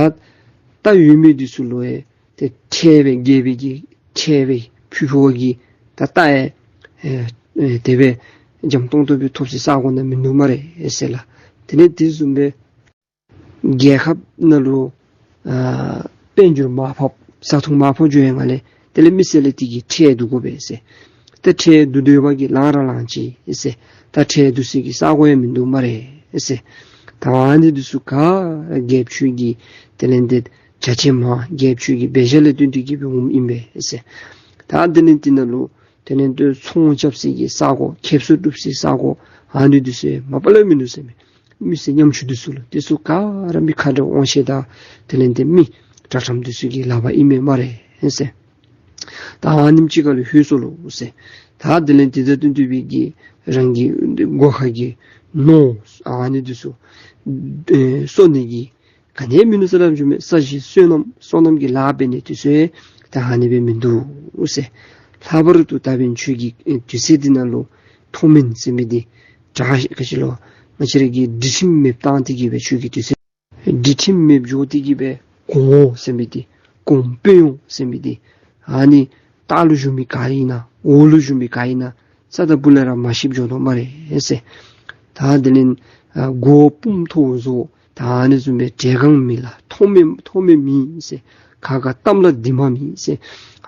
རྟ་ཡོད་མི་འདི་ཚུ་ལུ་ཡང་ཏེ་ཁྲལ་སྦེ་རྒྱལ་པོའི་གི་ཁྲལ་སྦེ་ཕུལ་ཕུལ་བ་གིས་ད་རྟ་ཡང་ཨེ་ཨེ་དེ་སྦེ་འཇམ་ཏོང་ཏོ་སྦེ་ཐོབ་སའི་ས་གོ་ནང་མིན་འདུག་སྨ་རེ་ཟེར་ལགས། དེ་ལས་དེ་བཟུམ་སྦེ་རྒྱལ་ཁབ་ནང་ལུ་ཨ་དཔལ་འབྱོར་མར་ཕབ་བཟའ་འཐུང་མར་ཕབ་འགྱོ་བའི་སྒང་ལས་དེ་ལས་མི་སེར་ལས་དེ་གི་ཁྲལ་བསྡུ་དགོ་པས་ཟེར། ད་ཁྲལ་བསྡུ་སྡོད་པ་གིས་ལང་ར་ལང་ཅི་ཟེར། ད་ཁྲལ་བསྡུ་སའི་གི་ས་གོ་ཡང་མིན་འདུག་སྨ་རེ་ཟེར། ད་ཨ་ནི་འདི་ཚུ་ག་ར་རྒྱལཔོ་ཁྱོད་ཀྱིས་དེ་ལས་ཏེ་བྱ་བྱེད་མ་རྒྱལཔོ་ཁྱོད་ཀྱི་འབད་བཞག་ལས་བརྟེན་ཏེ་གིས་སྦེ་འོངམ་ཨིན་པས་ཟེར། ད་དེ་ལས་དེ་ནང་ལུ་དེ་ལས་ཏེ་ཚོང་རྐྱབ་སའི་གི་ས་གོ་ཁེབ་སང་སྒྲུབ་སའི་ས་གོ་ཨ་ནི་འདི་ཚུ་མ་པ་ལས་མིན་འདུག་ཟེར་མས། མི་སེར་ཉམ་ཆུང་འདི་ཚུ་ལུ་དེ་ཚུ་ག་ར་མི་ཁ་འདྲ་དབང་ཤེད་དང་དེ་ལས་ཏེ་མི་དྲག་ཁྲམ་འདི་ཚུ་གི་ལག་པར་ཨིན་མས་སྨ་རེ་ཟེར། ད་ཨ་ནེམ་ཅིག་ཁར་ལུ་ལྷོད་སོ་ལོ་ཟེར། ད་དེ་ལས་དེ་དང་བསྟུན་ཏེ་སྦེ་གི་རང་གི་སྒོ་ཁ་གི་ནོར་ཨ་ནི་འདི་ཚུ་ཨེ་གསོ་ནི་གི་ག་ནི་མིན་འདུག་ཟེར་སླབ་ཞུ་མས། ས་གཞི་སོ་ནམ་སོ་ནམ་གྱི་ལཱ་འབད་ནི་དེ་ཚུ་ཡང་ད་ཨ་ནི་སྦེ་མིན་འདུག་ཟེར། ལྷག་པར་དུ་ད་འབདན་ཁྱོད་ཀྱི་ཨེ་དུས་ཚོད་འདི་ནང་ལུ་མཐོ་དམན་ཟེར་མི་འདི་དྲག་ག་ཅི་ལོ་ང་བཅས་ར་གི་སྒྲིག་ཁྲིམས་མེདཔ་བཏང་སྟེ་གིས་སྦེ་ཁྱོད་ཀྱི་དུས་ཚོད་སྒྲིག་ཁྲིམས་མེདཔ་འགྱོ་སྟེ་གིས་སྦེ་གོང་འོག་ཟེར་མི་འདི་གོང་དཔོན་གཡོག་ཟེར་མི་འདི་ཨ་ནི་ལྟག་ལུ་བཞུགས་མི་ག་ཨིན་ན་འོག་ལུ་བཞུགས་མི་ག་ཨིན་ན་རྩ་དང་སྤུ་ལས་ར་མ་ཤེསཔ་འགྱོ་དོ་སྨ་རེ་ཟེར། ད་དེ་ལས་ཨ་མགོ་དཔུང་མཐོ་བཟོ་ད་ཨ་ནི་བཟུམ་སྦེ་བྲེ་གང་མི་ལ་མཐོ་དམན་མཐོ་དམན་མི་ཟེར། ཁ་ཁ་གཏམ་ལ་དེ་མ་མི་ཟེར།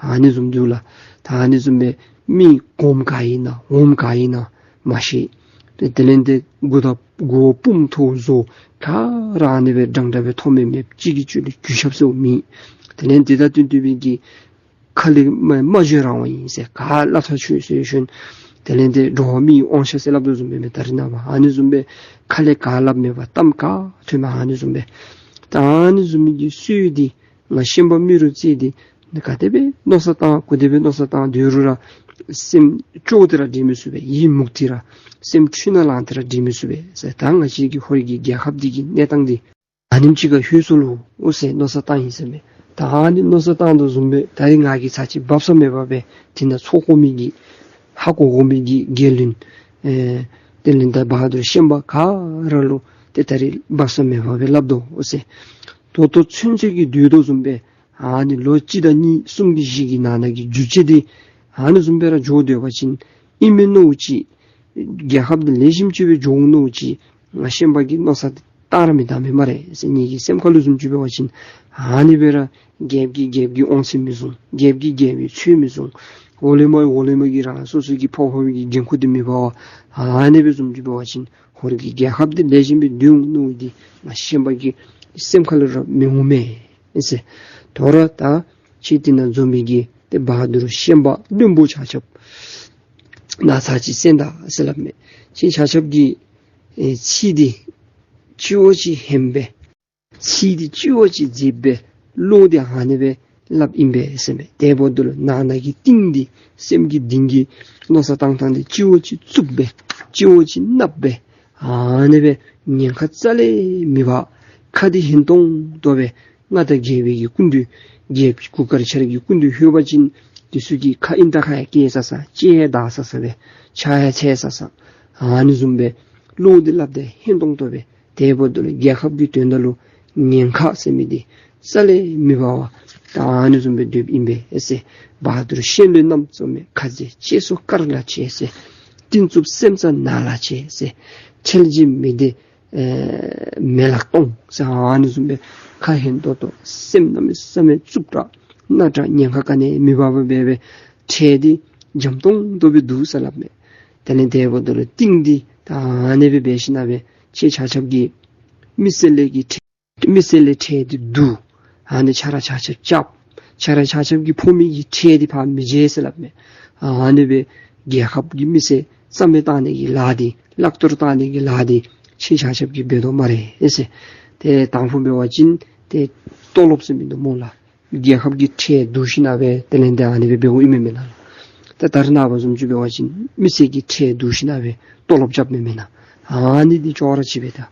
ཨ་ནི་བཟུམ་འདུག་ལགས། ད་ཨ་ནི་བཟུམ་སྦེ་མི་གོངམ་ག་ཨིན་ན་འོགམ་ག་ཨིན་ན་མ་ཤེས། ཏེ་དེ་ལས་ཏེ་མགུ་ད་མགོ་དཔུང་མཐོ་བཟོ་ག་ར་ཨ་ནི་སྦེ་འདྲན་འདྲ་སྦེ་མཐོ་དམན་མེདཔ་གཅིག་གིས་གཅིག་ལུ་གུས་ཞབས་ཟེརཝ་མེད། དེ་ལས་དེ་དང་བསྟུན་ཏེ་སྦེ་གི་ཁ་ལས་མ་མ་བརྗོད་རང་དབང་ཨིན་ཟེར། ག་སླབ་ཐག་ཆོད་ཟེར་ཞིནམ་དེ་ལས་ཏེ་འགྲོ་བ་མིའི་དབང་ཆ་ཟེར་སླབ་དོ་བཟུམ་སྦེ་མས། ད་རེས་ནངས་པ་ཨ་ནི་བཟུམ་སྦེ་ཁ་ལས་ག་སླབ་མེད་པར་གཏམ་ག་ཐོན་མི་ཨ་ནི་བཟུམ་སྦེ། ད་ཨ་ནི་བཟུམ་མའི་གི་སྲོལ་འདི་ང་ཤན་པ་རྨེ་རུ་རྩེ་འདི་ག་དེ་སྦེ་མནོ་བསམ་བཏང་ག་དེ་སྦེ་མནོ་བསམ་བཏང་སྡོད་རུང་ར་སེམས་སྐྱོ་སྟེ་ར་སྡོད་མི་ཚུགས་པས། ཡིད་མུག་སྟེ་ར་སེམས་འཁྲུལ་སྣང་ལངས་ཏེ་ར་སྡོད་མི་ཚུགས་པས་ཟེར། ད་ང་བཅས་ཀྱི་ཧོར་གྱི་རྒྱལ་ཁབ་འདི་གི་གནས་སྟངས་འདི་ཨ་ནེམ་ཅིག་ཁར་ལྷོད་སོ་ལོ་ཟེར་མནོ་བསམ་བཏང་ཡི་ཟེར་མས། ད་ཨ་ནི་མནོ་བསམ་བཏང་དོ་བཟུམ་སྦེ་ད་རིས་ང་གིས་ཚར་གཅིག་འབབ་ས་མེད་པར་སྦེ་དེ་ནང་ཚོགས་དགོ་མི་གི་ཧ་གོ་དགོ་མི་གི་རྒྱལ་བློན་ཨེ་དེ་ལས་ད་བ་དུར་ཤན་པ་ག་ར་ལུ་ཏེ་ད་རིས་འབབ་ས་མེད་པར་སྦེ་སླབ་དོ་ཟེར། ད་ལྟོ་ཚུན་ཚོད་ཀྱི་སྡོད་དོ་བཟུམ་སྦེ་ཨ་ནི་ལོ་གཅིག་དང་གཉིས་གསུམ་གྱི་བཞི་གི་ནང་ན་གི་འགྱུར་བཅོས་འདི་ཨ་ནི་བཟུམ་སྦེ་ར་འགྱོ་སྡོད་པ་ཅིན་ཨིན་མས་མནོཝ་ཅིག་རྒྱལ་ཁབ་འདི་ལེགས་ཤོམ་ཅིག་སྦེ་འགྱོ་འོང་མནོཝ་ཅིག་ང་ཤན་པ་གི་མནོ་བསམ་འདི་བཏང་ར་མི་བཏང་མས་སྨ་རེ་ཟེར། ངེ་གི་སེམས་ཁ་ལུ་བཟུམ་ཅིག་འབད་བ་ཅིན་ཨ་ནི་སྦེ་ར་རྒྱལཔོ་གིས་རྒྱལཔོ་གི་དབང་ཚད་མི་བཟུང་། རྒྱལཔོ་གིས་རྒྱལ་པོའི་ཚུལ་མི་བཟུང་། འོག་ལས་མར་འོག་ལས་མར་གྱིས་རང་སོ་སོ་གི་ཕོག་ཕོག་པའི་གི་འགན་ཁུར་འདི་མི་འབག་པར་ཨ་ནི་སྦེ་བཟུམ་ཅིག་འབད་བ་ཅིན་ཧོར་གྱི་རྒྱལ་ཁབ་འདི་ལེགས་ཤོམ་སྦེ་སྡོད་འོང་མནོ་འདི་ང་ཤན་པ་གི་སེམས་ཁ་ལུ་ར་མི་འོང་མས་ཟེར། དོ་རུང་ད་ཁྱེད་དེ་ནང་འཛོམས་མི་གི་ཏེ་བ་དུར་ཤན་པ་བློན་པོ་ཆ་ཁྱབ་ནཱ་ཚར་གཅིག་གསན་ད་ཟེར་སླབ་མས། ཁྱེད་ཆ་ཁྱབ་ཀྱིས་ཨེ་ཚིག་འདི་སྤྱི་བོ་ཅིག་ཧནམ་སྦེ་ཚིག་འདི་སྤྱི་བོ་ཅིག་མཛེསཔ་སྦེ་བློ་འདི་ཨ་ནི་སྦེ་སླབ་ཨིན་པས་ཟེར་མས། དེ་འབདཝ་ད་ལུ་ནང་ན་གི་གཏིང་འདི་སེམས་ཀྱི་གཏིང་གི་མནོ་བསམ་བཏང་ཐངས་འདི་སྤྱི་བོ་ཅིག་བཙུགས་སྦེ་སྤྱི་བོ་ཅིག་ནགཔ་སྦེ་ཨ་ནི་སྦེ་ཉེན་ཁ་རྩ་ལས་མེད་པར་ཁ་འདི་ཧན་ཏོང་ཏོ་སྦེ་མངའ་བདག་རྒྱལ་པོའི་གི་སྐུ་མདུན་རྒྱལཔོ་གུར་དཀར་ཆ་ར་གི་སྐུ་མདུན་ལྷོད་པ་ཅིན་དེ་ཚུ་གི་ཁ་ཨིན་ད་ཁ་ཡང་སྐྱེ་ས་ས་ལྕེ་ཡང་འདར་ས་ས་སྦེ་ཕྱག་ཡང་འཚལ་ས་ས་ཨ་ནི་བཟུམ་སྦེ་བློ་འདི་སླབ་སྟེ་ཧན་ཏོང་ཏོ་སྦེ་དེ་འབདཝ་ད་ལུ་རྒྱལ་ཁབ་ཀྱི་དོན་དག་ལུ་ཉེན་ཁ་ཟེར་མི་འདི་རྩ་ལས་མི་འབག་པར་ད་ཨ་ནི་བཟུམ་སྦེ་སྡོདཔ་ཨིན་པས་ཟེར། བ་དུར་ཤན་བློན་རྣམ་གཙོ་མའི་ཁ་རྗེ་གཅེས་སོ་དཀར་ལ་བྱེད་ཟེར། གཏིང་རྩུབ་སེམས་རྩ་ནག་ལ་བྱེད་ཟེར། ཁྲེལ་གྱི་མི་སྡེ་ཨེ་མེ་ལ་གཏོང་ཟེར་ཨ་ནི་བཟུམ་སྦེ་ཁ་ཧན་ཏོང་ཏོ་སེམས་གནམ་མེད་ས་མེད་རྩུབ་དྲགས་ནག་དྲགས་ཉེན་ཁ་ག་ནི་མེད་པར་སྦེ་སྦེ་ཁྲལ་འདི་འཇམ་ཏོང་ཏོ་སྦེ་འདུག་ཟེར་སླབ་མས། དེ་ལས་དེ་འབདཝ་ད་ལུ་གཏིང་འདི་ད་ཨ་ནི་སྦེ་འབད་ཞིན་ན་སྦེ་ ཁྱེད་ཆ་ཁྱབ་ཀྱིས་མི་སེར་ལས་ཀྱི་ཁྲལ་མི་སེར་ལས་ཁྲལ་འདི་བསྡུ། ཨ་ནི་ཁྱེད་ར་ཆ་ཁྱབ་རྐྱབ། ཁྱེད་ར་ཆ་ཁྱབ་ཀྱི་ཕོག་མི་གི་ཁྲལ་འདི་ཕར་མི་འཇལ་ཟེར་སླབ་མས། ཨ་ནི་སྦེ་རྒྱལ་ཁབ་ཀྱི་མི་སེར་རྩ་མེད་བཏང་ནི་གི་ལཱ་འདི་བརླག་སྟོར་བཏང་ནི་གི་ལཱ་འདི་ཁྱེད་ཆ་ཁྱབ་ཀྱིས་འབད་དོ་སྨ་རེ་ཨེ་ཟེར། ཏེ་དང་ཕུ་འབད་བ་ཅིན་ཏེ་ལྟོ་ལོབ་ཟེར་མི་འདུག་སྨོ་ལགས། རྒྱལ་ཁབ་ཀྱི་ཁྲལ་བསྡུ་ཞིན་ན་སྦེ་དེ་ལས་ཏེ་ཨ་ནི་སྦེ་འབདཝ་ཨིན་མས་མེན་ན་ལགས། ཏེ་ད་རེས་ནངས་པ་བཟུམ་ཅིག་འབད་བ་ཅིན་མི་སེར་གྱི་ཁྲལ་བསྡུ་ཞིན་ན་སྦེ་ལྟོ་ལོབ་རྐྱབ་མས་མེན་ན། ཨ་ནི་འདི་ཅོག་ར་གཅིག་པས་ད།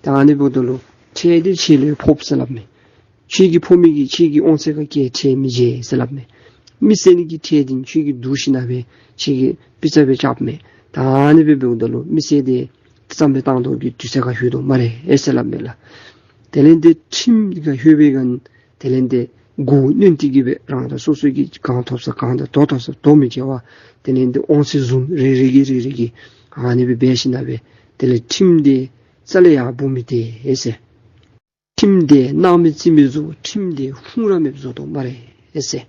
ད་ཨ་ནི་འབདཝ་ད་ལུ་ཁྲལ་འདི་ཁྱེད་ལུ་ཕོགཔ་ཟེར་སླབ་མས། ཁྱེད་ཀྱི་ཕོག་མི་གི་ཁྱེད་ཀྱི་དབང་ཚད་ཁར་བཀལ་ཁྲལ་མི་འཇལ་ཟེར་སླབ་མས། མི་སེར་ནི་གི་ཁྲལ་འདི་ཁྱེད་ཀྱིས་བསྡུ་ཞིན་ན་སྦེ་ཁྱེད་ཀྱིས་པི་ཙ་སྦེ་རྐྱབ་མས། ད་ཨ་ནི་སྦེ་འབདཝ་ད་ལུ་མི་སེར་འདི་རྩ་མེད་བཏང་དོ་གི་དུས་ཚོད་ཁར་ལྷོད་དོ་སྨ་རེ་ཨེ་ཟེར་སླབ་མས་ལགས། དེ་ལས་ཏེ་ཁྲིམས་ཁར་ལྷོད་པའི་སྒང་དེ་ལས་ཏེ་མགོ་གནོན་ཏེ་གི་སྦེ་རང་རང་སོ་སོ་གི་གང་ཐོབ་ས་གང་དང་དོ་ཐོབ་ས་དོ་མི་ཁེལ་བར་དེ་ལས་ཏེ་དབང་ཚད་བཟུང་རེ་རེ་གིས་རེ་རེ་གིས་ཨ་ནི་སྦེ་འབད་ཞིན་ན་སྦེ་དེ་ལས་ཁྲིམས་འདི་རྩ་ལས་ཡང་སྦོམ་མི་སྟེར་ཨེ་ཟེར། ཁྲིམས་འདི་སྣང་མེད་རྩིས་མེད་བཟོ། ཁྲིམས་འདི་ཁུངས་ར་མེདཔ་བཟོ་དོ་སྨ་རེ་ཨེ་ཟེར།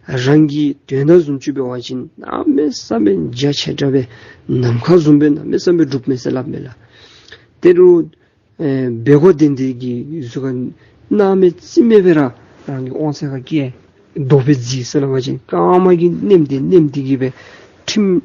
རང་གི་དོན་དག་བཟུམ་ཅིག་འབད་བ་ཅིན་གནམ་མེད་ས་མེད་རྒྱ་ཆེ་དྲགས་སྦེ་ནམ་མཁའ་བཟུམ་སྦེ་གནམ་མེད་ས་མེད་སྒྲུབ་མས་ཟེར་སླབ་མས་ལགས། དེ་རུང་ཨེ་འབད་དགོ་དོན་འདི་གི་གཟུགས་ཁར་སྣང་མེད་རྩིས་མེད་སྦེ་ར་རང་གི་དབང་ཚད་ཁར་བཀལ་དོ་སྦེ་རྩིས་ཟེར་སླབ་པ་ཅིན་རྐངམ་གིས་མནན་ཏེ་མནན་ཏེ་གི་སྦེ་ཁྲིམས་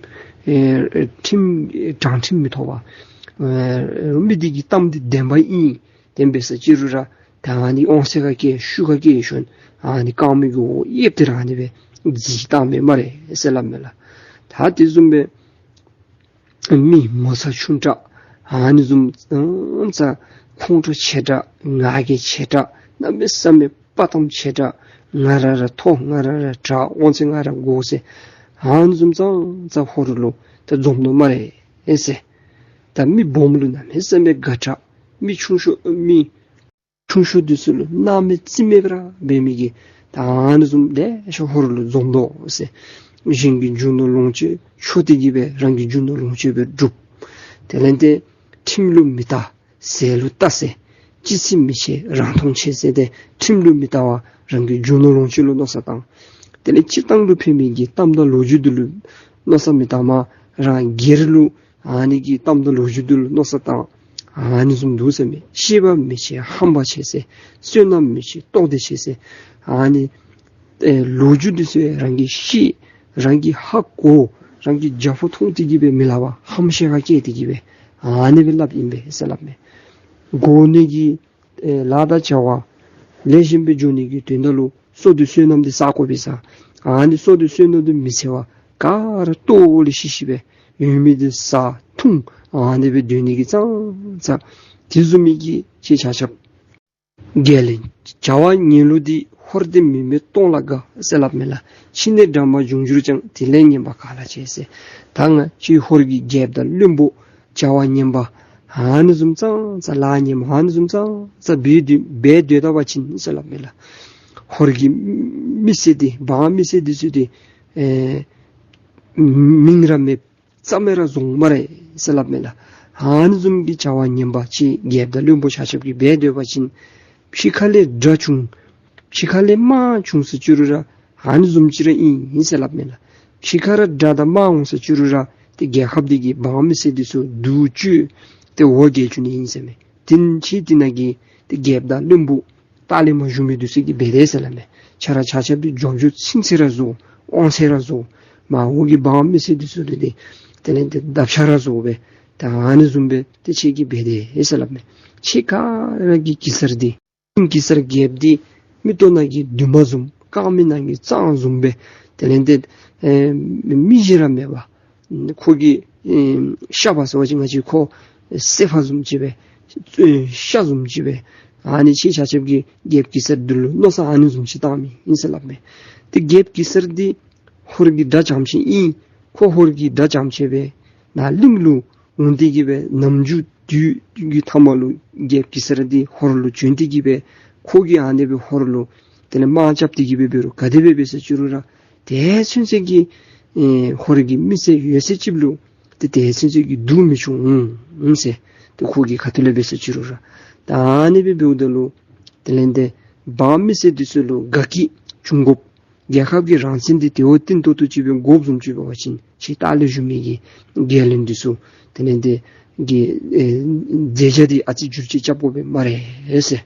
ཨེ་ཁྲིམས་དྲང་ཁྲིམས་མི་ཐོབ་པར་ཨེ་མི་འདི་གི་གཏམ་འདི་བདེན་པ་ཨིན། དེ་འབད་ས་ཅིག་རུང་ར་ད་ཨ་ནི་དབང་ཚད་ཁར་བཀལ་ཤུགས་ཁར་བཀལ་ཞིནམ་ཨ་ནི་རྐངམ་གི་འོག་གཡེབ་སྟེ་ར་ཨ་ནི་སྦེ་རྩིས་བཏང་མས་སྨ་རེ་ཟེར་སླབ་མས་ལགས། ད་དེ་བཟུམ་སྦེ་མི་ངོ་ཚ་ཆུང་དྲགས་ཨ་ནི་བཟུམ་ཙང་ཙ་ཁོང་ཁྲོ་ཆེ་དྲགས་ང་རྒྱལ་ཆེ་དྲགས་གནམ་མེད་ས་མེད་དཔའ་གཏམ་ཆེ་དྲགས་ང་ར་ར་མཐོ་ང་ར་ར་དྲག་དབང་ཚད་ང་ར་དགོ་ཟེར་ཨ་ནི་བཟུམ་ཙང་ཙ་ཧོར་ལུ་ད་འཛོམས་དོ་སྨ་རེ་ཨེ་ཟེར། ད་མི་སྦོམ་ལུ་གནམ་མེད་ས་མེད་དགའ་དྲགས་མི་ཆུང་ཤོས་མི་ཆུང་ཤོས་འདི་ཚུ་ལུ་སྣང་མེད་རྩིས་མེད་པར་འབད་མི་གི་ད་ཨ་ནི་བཟུམ་ལེ་ཤ་ཧོར་ལུ་འཛོམས་དོ་ཟེར། གཞན་གྱི་རྒྱུ་ནོར་ལོངས་སྤྱོད་འཕྱོག་སྟེ་གི་སྦེ་རང་གི་རྒྱུ་ནོར་ལོངས་སྤྱོད་སྦེ་སྒྲུབ། དེ་ལས་ཏེ་ཁྲིམས་ལུ་མི་ལྟ་ཟས་ལུ་ལྟ་ཟེར། ཅི་ཟེར་མི་ཤེས་རང་མཐོང་ཆེ་ཟེར་ཏེ་ཁྲིམས་ལུ་མི་ལྟ་བར་རང་གི་རྒྱུ་ནོར་ལོངས་སྤྱོད་ལུ་མནོ་བསམ་བཏང་། དེ་ལས་སྤྱིར་བཏང་ལུ་ཕན་མི་གི་གཏམ་དང་ལོ་རྒྱུས་འདི་ལུ་མནོ་བསམ་མི་བཏངམ་རང་སྒེར་ལུ་ཨ་ནི་གི་གཏམ་དང་ལོ་རྒྱུས་འདི་ལུ་མནོ་བསམ་བཏང་། ཨ་ནི་བཟུམ་འདུག་ཟེར་མས། ཤེས་པ་མི་ཆེ་ཧམ་པ་ཆེ་ཟེར། བསོད་ནམས་མི་ཆེ་ལྟོགས་ཏེ་ཆེ་ཟེར། ཨ་ནི་ཨེ་ལོ་རྒྱུས་འདི་ཚུ་རང་གིས་ཤེས་རང་གིས་ཧ་གོ་རང་གིས་རྒྱ་ཕོ་མཐོང་སྟེ་གི་སྦེ་མི་སླབ་པར་ཧམ་ཤེད་ཁར་བཀལ་ཏེ་གི་སྦེ་ཨ་ནི་སྦེ་སླབ་ཨིན་པས་ཟེར་སླབ་མས། དགོ་ནི་གི་ཨེ་ལཱ་དང་བྱ་བ་ལེགས་ཤོམ་སྦེ་འགྱོ་ནི་གི་དོན་དག་ལུ་བསོད་བདེ་བསོད་ནམས་འདི་བསག་དགོ་པས་ཟེར། ཨ་ནི་བསོད་བདེ་བསོད་ནམས་འདི་མི་འཚོལ་བར་ག་ར་ལྟོ་ལེ་ཤི་ཤི་སྦེ་ཡོད་མི་འདི་བཟའ་འཐུང་ཨ་ནི་སྦེ་སྡོད་ནི་གི་ཙང་ཙ་དེ་བཟུམ་མའི་གི་ཁྱེད་ཆ་ཁྱབ་རྒྱལ་བློན་བྱ་བ་ངན་ལུགས་འདི། ཧོར་སྡེ་མི་མེད་སྟོང་ལ་དགའ་ཟེར་སླབ་མས་ལགས། ཕྱི་ནས་དགྲ་དམག་འབྱུང་གྱུར་ཀྱང་། དེ་ལས་ངན་པ་ག་ལ་བྱེད་ཟེར། ད་ང་བཅས་ཧོར་གྱི་རྒྱལཔོ་དང་བློན་པོ་བྱ་བ་ངན་པ་ཨ་ནི་བཟུམ་ཙང་ཙ་ལཱ་ངན་པ་ཨ་ནི་བཟུམ་ཙང་ཙ་འབད་དེ་འབད་སྡོད་ད་པ་ཅིན་ཟེར་སླབ་མས་ལགས། ཧོར་གྱི་མི་སེར་འདི་འབངས་མི་སེར་འདི་ཚུ་འདི་ཨེ་མིང་ར་མེད་རྩ་མེད་ར་བཟོ་འོང་སྨ་རེ་ཟེར་སླབ་མས་ལགས། ཨ་ནི་བཟུམ་གྱི་བྱ་བ་ངན་པ་ཅིག་རྒྱལཔོ་དང་བློན་པོ་ཆ་ཁྱབ་ཀྱིས་འབད་སྡོད་པ་ཅིན་ཕྱི་ཁ་ལས་དགྲ་བྱུང་ཕྱི་ཁ་ལས་དམག་བྱུང་ཟེར་བཅུག་རུང་ར་ཨ་ནི་བཟུམ་ཅིག་ར་ཨིན་ཨིན་ཟེར་སླབ་མས་ལགས། ཕྱི་ཁ་ར་དགྲ་དང་དམག་འོང་ཟེར་བཅུག་རུང་ར་ཏེ་རྒྱལ་ཁབ་འདི་གི་འབངས་མི་སེར་འདི་ཚུ་སྡུག་བཅུག་སྟེ་འོ་བརྒྱལ་བཅུག་ནི་ཨིན་ཟེར་མས། དེ་ཕྱི་དེ་ནང་གི་ཏེ་རྒྱལཔོ་དང་བློན་པོ་ལྟག་ལས་མར་བཞུགས་མི་འདི་ཚུ་གིས་འབད་དེས་ཟེར་སླབ་མས། ཁྱེད་ར་ཆ་ཁྱབ་འདི་རྒྱབ་སྐྱོར་ཚིམ་ཚིམ་ར་བཟོ། དབང་ཚད་ར་བཟོ། མར་འོག་གི་འབངས་མི་སེར་འདི་ཚུ་ལུ་ཏེ་དེ་ལས་ཏེ་བརྡབ་ཆག་ར་བཟོ་སྦེ་ད་ཨ་ནི་བཟུམ་སྦེ་ཏེ་ཁྱེད་ཀྱིས་འབད་དེས་ཟེར་སླབ་མས། ཁྱེད་ཁ་ར་གི་གེ་སར་འདི་གེ་སར་རྒྱལཔོ་འདི་མིག་ཏོ་ནང་གི་རྡུལ་མ་བཟུམ་རྐངམ་ནང་གི་རྩང་བཟུམ་སྦེ་དེ་ལས་ཏེ་ཨེ་མིག་བཞི་ར་མེད་པ། ཁོ་གི་ཨེ་ཤ་པ་ཟེར་བ་ཅིན་ང་བཅས་ཁོ་སེར་པ་བཟུམ་ཅིག་སྦེ་ཨེ་ཤ་བཟུམ་ཅིག་སྦེ་ཨ་ནི་ཁྱེད་ཆ་ཁྱབ་ཀྱིས་རྒྱལཔོ་གེ་སར་འདི་ལུ་མནོ་བསམ་ཨ་ནི་བཟུམ་ཅིག་བཏང་མི་ཨིན་ཟེར་སླབ་མས། ཏེ་རྒྱལཔོ་གེ་སར་འདི་ཧོར་གྱི་དགྲ་བྱམས་ཆེན་ཨིན། ཁོ་ཧོར་གྱི་དགྲ་བྱམས་ཆེན་སྦེ་ནཱ་གླིང་ལུ་འོང་སྟེ་གི་སྦེ་ནམ་རྒྱུན་དུས་ཀྱི་མཐའ་མ་ལུ་རྒྱལཔོ་གེ་སར་འདི་ཧོར་ལུ་བྱོན་ཏེ་གི་སྦེ་ཁོ་གིས་ཨ་ནི་སྦེ་ཧོར་ལུ་དེ་ལས་དམག་རྐྱབ་སྟེ་གི་སྦེ་འབད་རུང་ག་དེ་སྦེ་འབད་ཟེར་བཅུག་རུང་ར་དེ་ཚུན་ཚོད་ཀྱི་ཨེ་ཧོར་གྱི་མི་སེར་ཡོད་ཚད་ཅིག་ལུ་ཏེ་དེ་ཚུན་ཚོད་ཀྱི་སྡུག་མི་བྱུང་འོང་ཟེར། ཏེ་ཁོ་གིས་ག་ཏེ་ལས་འབད་ཟེར་བཅུག་རུང་ར་ད་ཨ་ནི་སྦེ་འབདཝ་ད་ལུ་དེ་ལས་ཏེ་འབངས་མི་སེར་འདི་ཚུ་ལུ་དགའ་སྐྱིད་འབྱུང་དགོཔ། རྒྱལ་ཁབ་ཀྱི་རང་བཙན་འདི་དེ་བ་བརྟན་ཏོག་ཏོ་ཅིག་སྦེ་དགོཔ་བཟུམ་ཅིག་འབད་བ་ཅིན་ཕྱི་ལྟག་ལས་བཞུགས་མི་གི་རྒྱལ་བློན་འདི་ཚུ་དེ་ལས་ཏེ་ གི་ཨེ་མཛད་བྱ་འདི་ཨ་ཙི་བསྒྱུར་བཅོས་རྐྱབ་དགོ་པས་སྨ་རེ་ཟེར།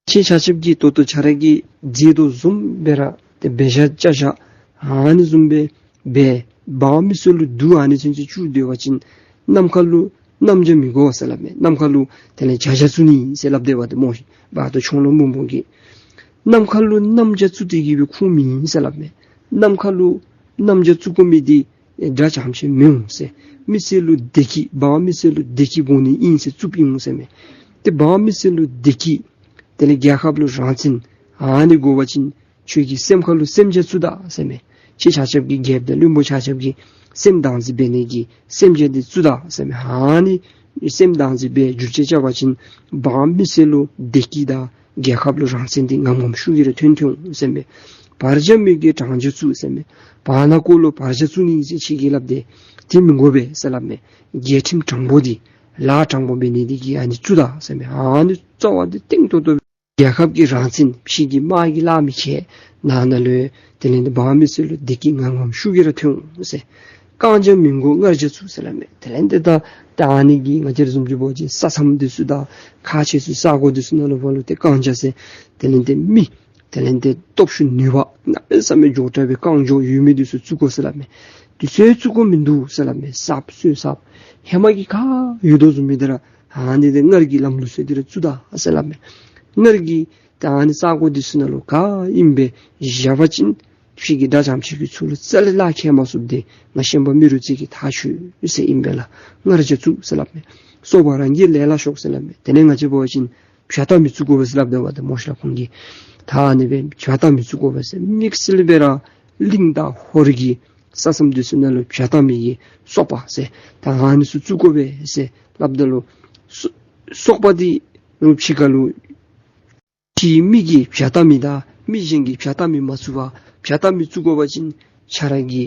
ཁྱེད་ཆ་ཁྱབ་ཀྱིས་ད་ལྟོ་ཁྱེད་ར་གིས་མཛད་དོ་བཟུམ་སྦེ་ར་ཏེ་འབད་བཞག་བཅའ་བཞག་ཨ་ནི་བཟུམ་སྦེ་འབད་འབངས་མི་སེར་ལུ་སྡུག་ཨ་ནི་ཚུན་ཚོད་བཅུག་སྡོད་པ་ཅིན་ནམ་མཁའ་ལུ་གནམ་རྒྱ་མི་དགོ་ཟེར་སླབ་མས། ནམ་མཁའ་ལུ་དེ་ལས་བྱ་རྒྱ་བཙུགས་ནི་ཟེར་སླབ་སྡོད་པ་ཏེ་སྨོ་ཤིག། བར་དུ་ཆོང་ལོ་འབུམ་འབུམ་གྱིས་ནམ་མཁའ་ལུ་གནམ་རྒྱ་བཙུགས་ཏེ་གི་སྦེ་ཁུངས་མེད་ཟེར་སླབ་མས། ནམ་མཁའ་ལུ་གནམ་རྒྱ་བཙུགས་དགོ་མི་འདི་ཨེ་དགྲ་ཙམ་ཅིག་མི་འོང་ཟེར། མི་སེར་ལུ་བདེ་སྐྱིད་འབངས་མི་སེར་ལུ་བདེ་སྐྱིད་དགོ་ནི་ཨིན་ཟེར་བཙུགསཔ་ཨིན་འོང་ཟེར་མས། ཏེ་འབངས་མི་སེར་ལུ་བདེ་སྐྱིད་དེ་ལས་རྒྱལ་ཁབ་ལུ་རང་བཙན་ཨ་ནི་དགོ་པ་ཅིན་ཁྱོད་ཀྱི་སེམས་ཁ་ལུ་སེམས་རྒྱ་བཙུགས་ད་ཟེར་མས། ཁྱེད་ཆ་ཁྱབ་ཀྱིས་རྒྱལཔོ་དང་བློན་པོ་ཆ་ཁྱབ་ཀྱིས་སེམས་བདག་འཛིན་འབད་ནི་གི་སེམས་རྒྱ་འདི་བཙུགས་ད་ཟེར་མས། ཨ་ནི་སེམས་བདག་འཛིན་འབད་བསྒྱུར་བཅོས་རྐྱབ་པ་ཅིན་འབངས་མི་སེར་ལུ་བདེ་སྐྱིད་དང་རྒྱལ་ཁབ་ལུ་རང་བཙན་འདི་ངམ་ངམ་ཤུགས་ཀྱིས་ར་ཐོན་ཐོན་འོང་ཟེར་མས། བར་བྱ་མི་དགོས་དྲང་བྱ་བཙུགས་ཟེར་མས། བར་ན་ཀོ་ལུ་བར་བྱ་བཙུགས་ནི་ཟེར་ཁྱེད་ཀྱིས་སླབ་སྟེ་དེ་མི་དགོ་པས་ཟེར་སླབ་མས། རྒྱལ་ཁྲིམས་དྲང་པོ་འདི་ལཱ་དྲང་པོ་འབད་ནི་འདི་གིས་ཨ་ནི་བཙུགས་ད་ཟེར་མས། ཨ་ནི་རྩ་བ་འདི་བརྟན་ཏོག་ཏོ་རྒྱལ་ཁབ་ཀྱི་རང་བཙན་ཕྱི་གི་དམག་གིས་གླགས་མི་ཁེལ། ནང་ན་ལུ་དེ་ལས་འདི་འབངས་མི་སེར་ལུ་བདེ་སྐྱིད་ངམ་ངམ་ཤུགས་ཀྱིས་ར་ཐོན་འོང་ཟེར། རྐང་བྱ་མི་དགོས་མངར་བྱ་བཙུགས་ཟེར་སླབ་མས། དེ་ལས་འདི་ད་ད་ཨ་ནི་གི་ང་བཅས་ར་བཟུམ་ཅིག་འབད་བ་ཅིན་ས་མཚམས་འདི་ཚུ་དང་ཁག་ཆེ་ཤོས་ས་གོ་འདི་ཚུ་ནང་ལུ་འབད་རུང་ཏེ་རྐང་བྱ་ཟེར་དེ་ལས་འདི་མི་དེ་ལས་འདི་སྟོབས་ཤུགས་ནུས་པ་གནམ་མེད་ས་མེད་མགྱོགས་དྲགས་སྦེ་རྐང་མགྱོགས་ཡོད་མི་འདི་ཚུ་བཙུགས་དགོ་ཟེར་སླབ་མས། འདི་ཚུ་བཙུགས་དགོ་མིན་འདུག་ཟེར་སླབ་མས། གསརཔ་སོ་གསརཔ་ཧེ་མ་གི་ག་ཡོད་དོ་བཟུམ་མི་འདི་ར་ཨ་ནི་འདི་སྔར་གྱི་ལམ་ལུགས་སྲོལ་འདི་ར་བཙུགས་ད་ཟེར་སླབ་མས། སྔར་གྱི་ད་ཨ་ནི་ས་གོ་འདི་ཚུ་ནང་ལུ་ག་ཨིནམ་སྦེ་བཞག་པ་ཅིན་ཕྱི་གི་དགྲ་ཙམ་ཅིག་གིས་ཚུར་ལུ་རྩ་ལས་ལཱ་ཁེལ་མ་ཚུགསཔ་འདི་ང་ཤན་པ་རྨེ་རུ་རྩེ་གིས་ཐག་ཆོད་ཟེར་ཨིན་པས་ལགས། མངར་བྱ་བཙུགས་ཟེར་སླབ་མས། སོ་པ་རང་གི་ལས་ལ་ཤོག་ཟེར་སླབ་མས། དེ་ལས་ང་བཅས་འབད་བ་ཅིན་བྱ་ལྟ་མི་བཙུགས་དགོ་པས་ཟེར་སླབ་སྡོད་པ་ཏེ་སྨོ་ཤིག་ལགས་ཁོང་གིས། ད་ཨ་ནི་སྦེ་བྱ་ལྟ་མི་བཙུགས་དགོ་པས་ཟེར། དམིགས་བསལ་སྦེ་ར་གླིང་དང་ཧོར་གྱི་ས་མཚམས་འདི་ཚུ་ནང་ལུ་བྱ་ལྟ་མི་གི་སོ་པ་ཟེར་ད་ཨ་ནི་ཚུ་བཙུགས་དགོ་པས་ཟེར་སླབ་ད་ལུ་སོ་སོ་པ་འདི་རུང་ཕྱི་ཁ་ལུ་ཕྱིའི་མི་གིས་བྱ་ལྟ་མི་དང་མི་གཞན་གྱིས་བྱ་ལྟ་མི་མ་བཙུགས་པར་བྱ་ལྟ་མི་བཙུགས་དགོ་པ་ཅིན་ཁྱེད་ར་གི་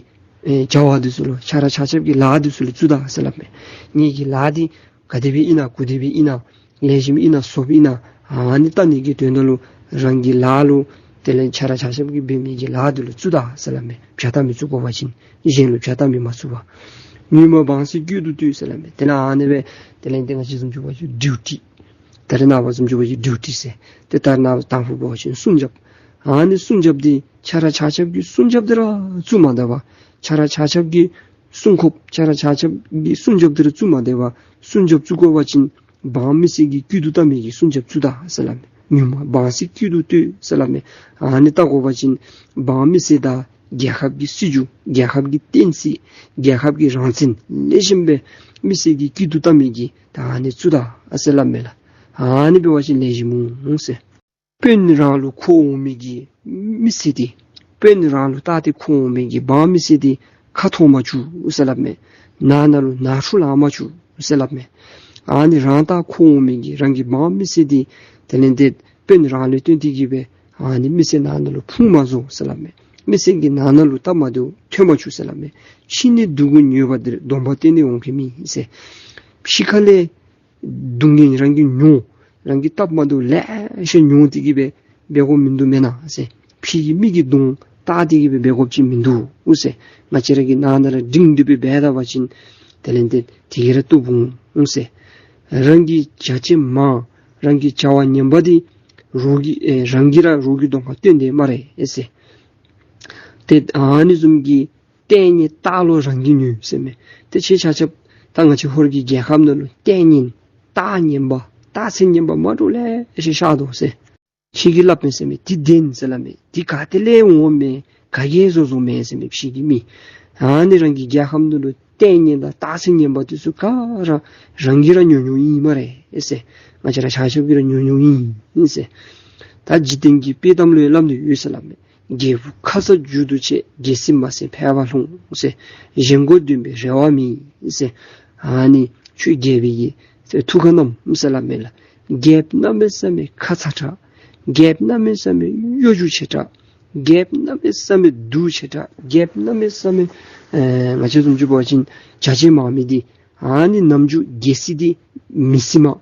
ཨེ་བྱ་བ་འདི་ཚུ་ལུ་ཁྱེད་ར་ཆ་ཁྱབ་ཀྱི་ལཱ་འདི་ཚུ་ལུ་བཙུགས་ད་ཟེར་སླབ་མས། ངེ་གི་ལཱ་འདི་ག་དེ་སྦེ་ཨིན་ན་གུ་དེ་སྦེ་ཨིན་ན་ལེགས་ཤོམ་ཨིན་ན་ཟོགཔ་ཨིན་ན་ཨ་ནི་བལྟ་ནི་གི་དོན་དག་ལུ་རང་གི་ལཱ་ལུ་དེ་ལས་ཁྱེད་ར་ཆ་ཁྱབ་ཀྱིས་འབད་མི་གི་ལཱ་འདི་ལུ་བཙུགས་ད་ཟེར་སླབ་མས། བྱ་ལྟ་མི་བཙུགས་དགོ་པ་ཅིན་གཞན་ལུ་བྱ་ལྟ་མི་མ་བཙུགས་པར། ཉུལ་མ་བང་སེ་དཀྱིལ་དུ་གཏོད་ཟེར་སླབ་མས། དེ་ལས་ཨ་ནི་སྦེ་དེ་ལས་འདི་ང་བཅས་བཟུམ་ཅིག་འབད་བ་ཅིན་ཌིའུ་ཊི། ད་རེས་ནངས་པ་བཟུམ་ཅིག་འབད་བ་ཅིན་ཌིའུ་ཊི་ཟེར། ཏེ་ད་རེས་ནངས་པ་དང་ཕུ་འབད་བ་ཅིན་སྲུང་སྐྱོབ། ཨ་ནི་སྲུང་སྐྱོབ་འདི་ཁྱེད་ར་ཆ་ཁྱབ་ཀྱི་སྲུང་སྐྱོབ་འདི་ར་བཙུགས་མ་སྡོད་པར་ཁྱེད་ར་ཆ་ཁྱབ་ཀྱི་སྲུང་སྐྱོབ་ཁྱེད་ར་ཆ་ཁྱབ་ཀྱི་སྲུང་སྐྱོབ་འདི་ར་བཙུགས་མ་སྡོད་པར་སྲུང་སྐྱོབ་བཙུགས་དགོ་པ་ཅིན་འབངས་མི་སེར་གྱི་སྐྱིད་སྡུག་བལྟ་མི་གི་སྲུང་སྐྱོབ་བཙུགས་ད་ཟེར་སླབ་མས། ཉུལ་མ་བང་སེ་དཀྱིལ་དུ་གཏོད་ཟེར་སླབ་མས། ཨ་ནི་བལྟ་དགོ་པ་ཅིན་འབངས་མི་སེར་དང་རྒྱལ་ཁབ་ཀྱི་སྲིད་བྱུས་རྒྱལ་ཁབ་ཀྱི་བསྟན་སྲིད་རྒྱལ་ཁབ་ཀྱི་རང་བཙན་ལེགས་ཤོམ་སྦེ་མི་སེར་གྱི་སྐྱིད་སྡུག་བལྟ་མི་གི་ད་ཨ་ནི་བཙུགས་ད་ཟེར་སླབ་མས་ལགས། ཨ་ནི་འབད་བ་ཅིན་ལེགས་ཤོམ་འོང་ཟེར། དཔོན་རང་ལུ་འཁོར་འོང་མི་གི་མི་སེར་འདི་དཔོན་རང་ལུ་བལྟ་སྟེ་འཁོར་འོང་མི་གི་འབངས་མི་སེར་འདི་ཁ་འཐོར་མ་བཅུག་ཟེར་སླབ་མས། ནང་ན་ལུ་ནང་འཁྲུག་ལང་མ་བཅུག་ཟེར་སླབ་མས། ཨ་ནི་རང་བལྟ་འཁོར་འོང་མི་གི་རང་གི་འབངས་མི་སེར་འདི་དེ་ལས་འདི་དཔོན་རང་ལུ་བརྟེན་ཏེ་གི་སྦེ་ཨ་ནི་མི་སེར་ནང་ན་ལུ་ཕུང་མ་བཟོ་ཟེར་སླབ་མས། མི་སེར་གྱི་ནང་ན་ལུ་སྟབས་མ་བདེཝ་ཐོན་མ་བཅུག་ཟེར་སླབ་མས། ཕྱི་ནས་སྡུག་གུ་ཉོས་པ་འདིར་སྡོམ་པ་གཏན་ནས་འོང་གི་མེད་ཟེར། ཕྱི་ཁ་ལས་སྡུག་བསྔལ་རང་གིས་མྱོང་རང་གི་སྟབས་མ་བདེཝ་ལེ་ཤ་མྱོང་སྟེ་གི་སྦེ་འབད་དགོཔ་མིན་འདུག་མེན་ན་ཟེར། ཕྱི་གི་མི་གི་གདོང་བལྟ་སྟེ་གི་སྦེ་འབད་དགོཔ་ཅིག་མིན་འདུག་ཟེར། ང་བཅས་ར་གི་ནང་ན་ར་འགྲིག་འདི་སྦེ་འབད་ད་པ་ཅིན་དེ་ལས་འདི་དེ་གིས་ར་བཏུབ་འོང་ཟེར། རང་གི་བྱ་བྱེད་མང་རང་གི་བྱ་བ་ངན་པ་འདི་རོགས་ཀྱི་ཨེ་རང་གིས་ར་རོགས་ཀྱི་གདོང་ཁར་སྟོན་དེས་སྨ་རེ་ཟེར། ཏེ་ཨ་ནི་བཟུམ་གྱི་ལྟས་ངན་རྟགས་ལོག་རང་གིས་ཉོན་ཟེར་མས། ཏེ་ཁྱེད་ཆ་ཁྱབ་ད་ང་བཅས་ཧོར་གྱི་རྒྱལ་ཁབ་ནང་ལུ་ལྟས་ངན་རྟགས་ངན་པ་རྟགས་མཚན་ངན་པ་མ་འདྲཝ་ལེ་ཤ་ཤར་དོ་ཟེར། ཁྱེད་ཀྱིས་སླབ་མས་ཟེར་མས། འདི་བདེན་ཟེར་སླབ་མས། འདི་ག་ཏེ་ལས་འོང་མས་ག་གིས་བཟོ་བཟོཝ་མས་ཟེར་མས་ཕྱི་གི་མི། ཨ་ནི་རང་གི་རྒྱལ་ཁབ་ནང་ལུ་ལྟས་ངན་དང་རྟགས་མཚན་ངན་པ་འདི་ཚུ་ག་ར་རང་གིས་ར་ཉོ་ཉོཝ་ཨིན་སྨ་རེ་ཟེར། ང་བཅས་ར་ཆ་ཁྱབ་ཀྱིས་ར་ཉོ་ཉོཝ་ཨིན་ཟེར། ད་འཇིག་རྟེན་གྱི་དཔྱེ་གཏམ་ལུ་ཡང་སླབ་ནི་ཡོད་ཟེར་སླབ་མས། རྒྱལ་བུ་ཁ་ཙ་མཇུག་ཏུ་བྱེད། རྒྱལ་སྲིད་མ་ཟིན་ཕལ་པ་ལྷུང་ཟེར། གཞན་མགོ་འདོན་པའི་རེ་བ་མེད་ཟེར། ཨ་ནི་ཁྱོད་རྒྱལ་པོའི་གི་ཐུགས་ཁར་བསྣམས་ཟེར་སླབ་མས་ལགས། རྒྱལཔོ་གནམ་མེད་ས་མེད་ཁ་ཚ་དྲགས། རྒྱལཔོ་གནམ་མེད་ས་མེད་གཡོ་སྒྱུ་ཆེ་དྲགས། རྒྱལཔོ་གནམ་མེད་ས་མེད་སྡུག་ཆེ་དྲགས། རྒྱལཔོ་གནམ་མེད་ས་མེད་ཨེ་ང་བཅས་བཟུམ་ཅིག་འབད་བ་ཅིན་བྱ་བྱེད་མང་མི་འདི་ཨ་ནི་ནམ་རྒྱུན་རྒྱལ་སྲིད་འདི་མི་ཟིན་མས།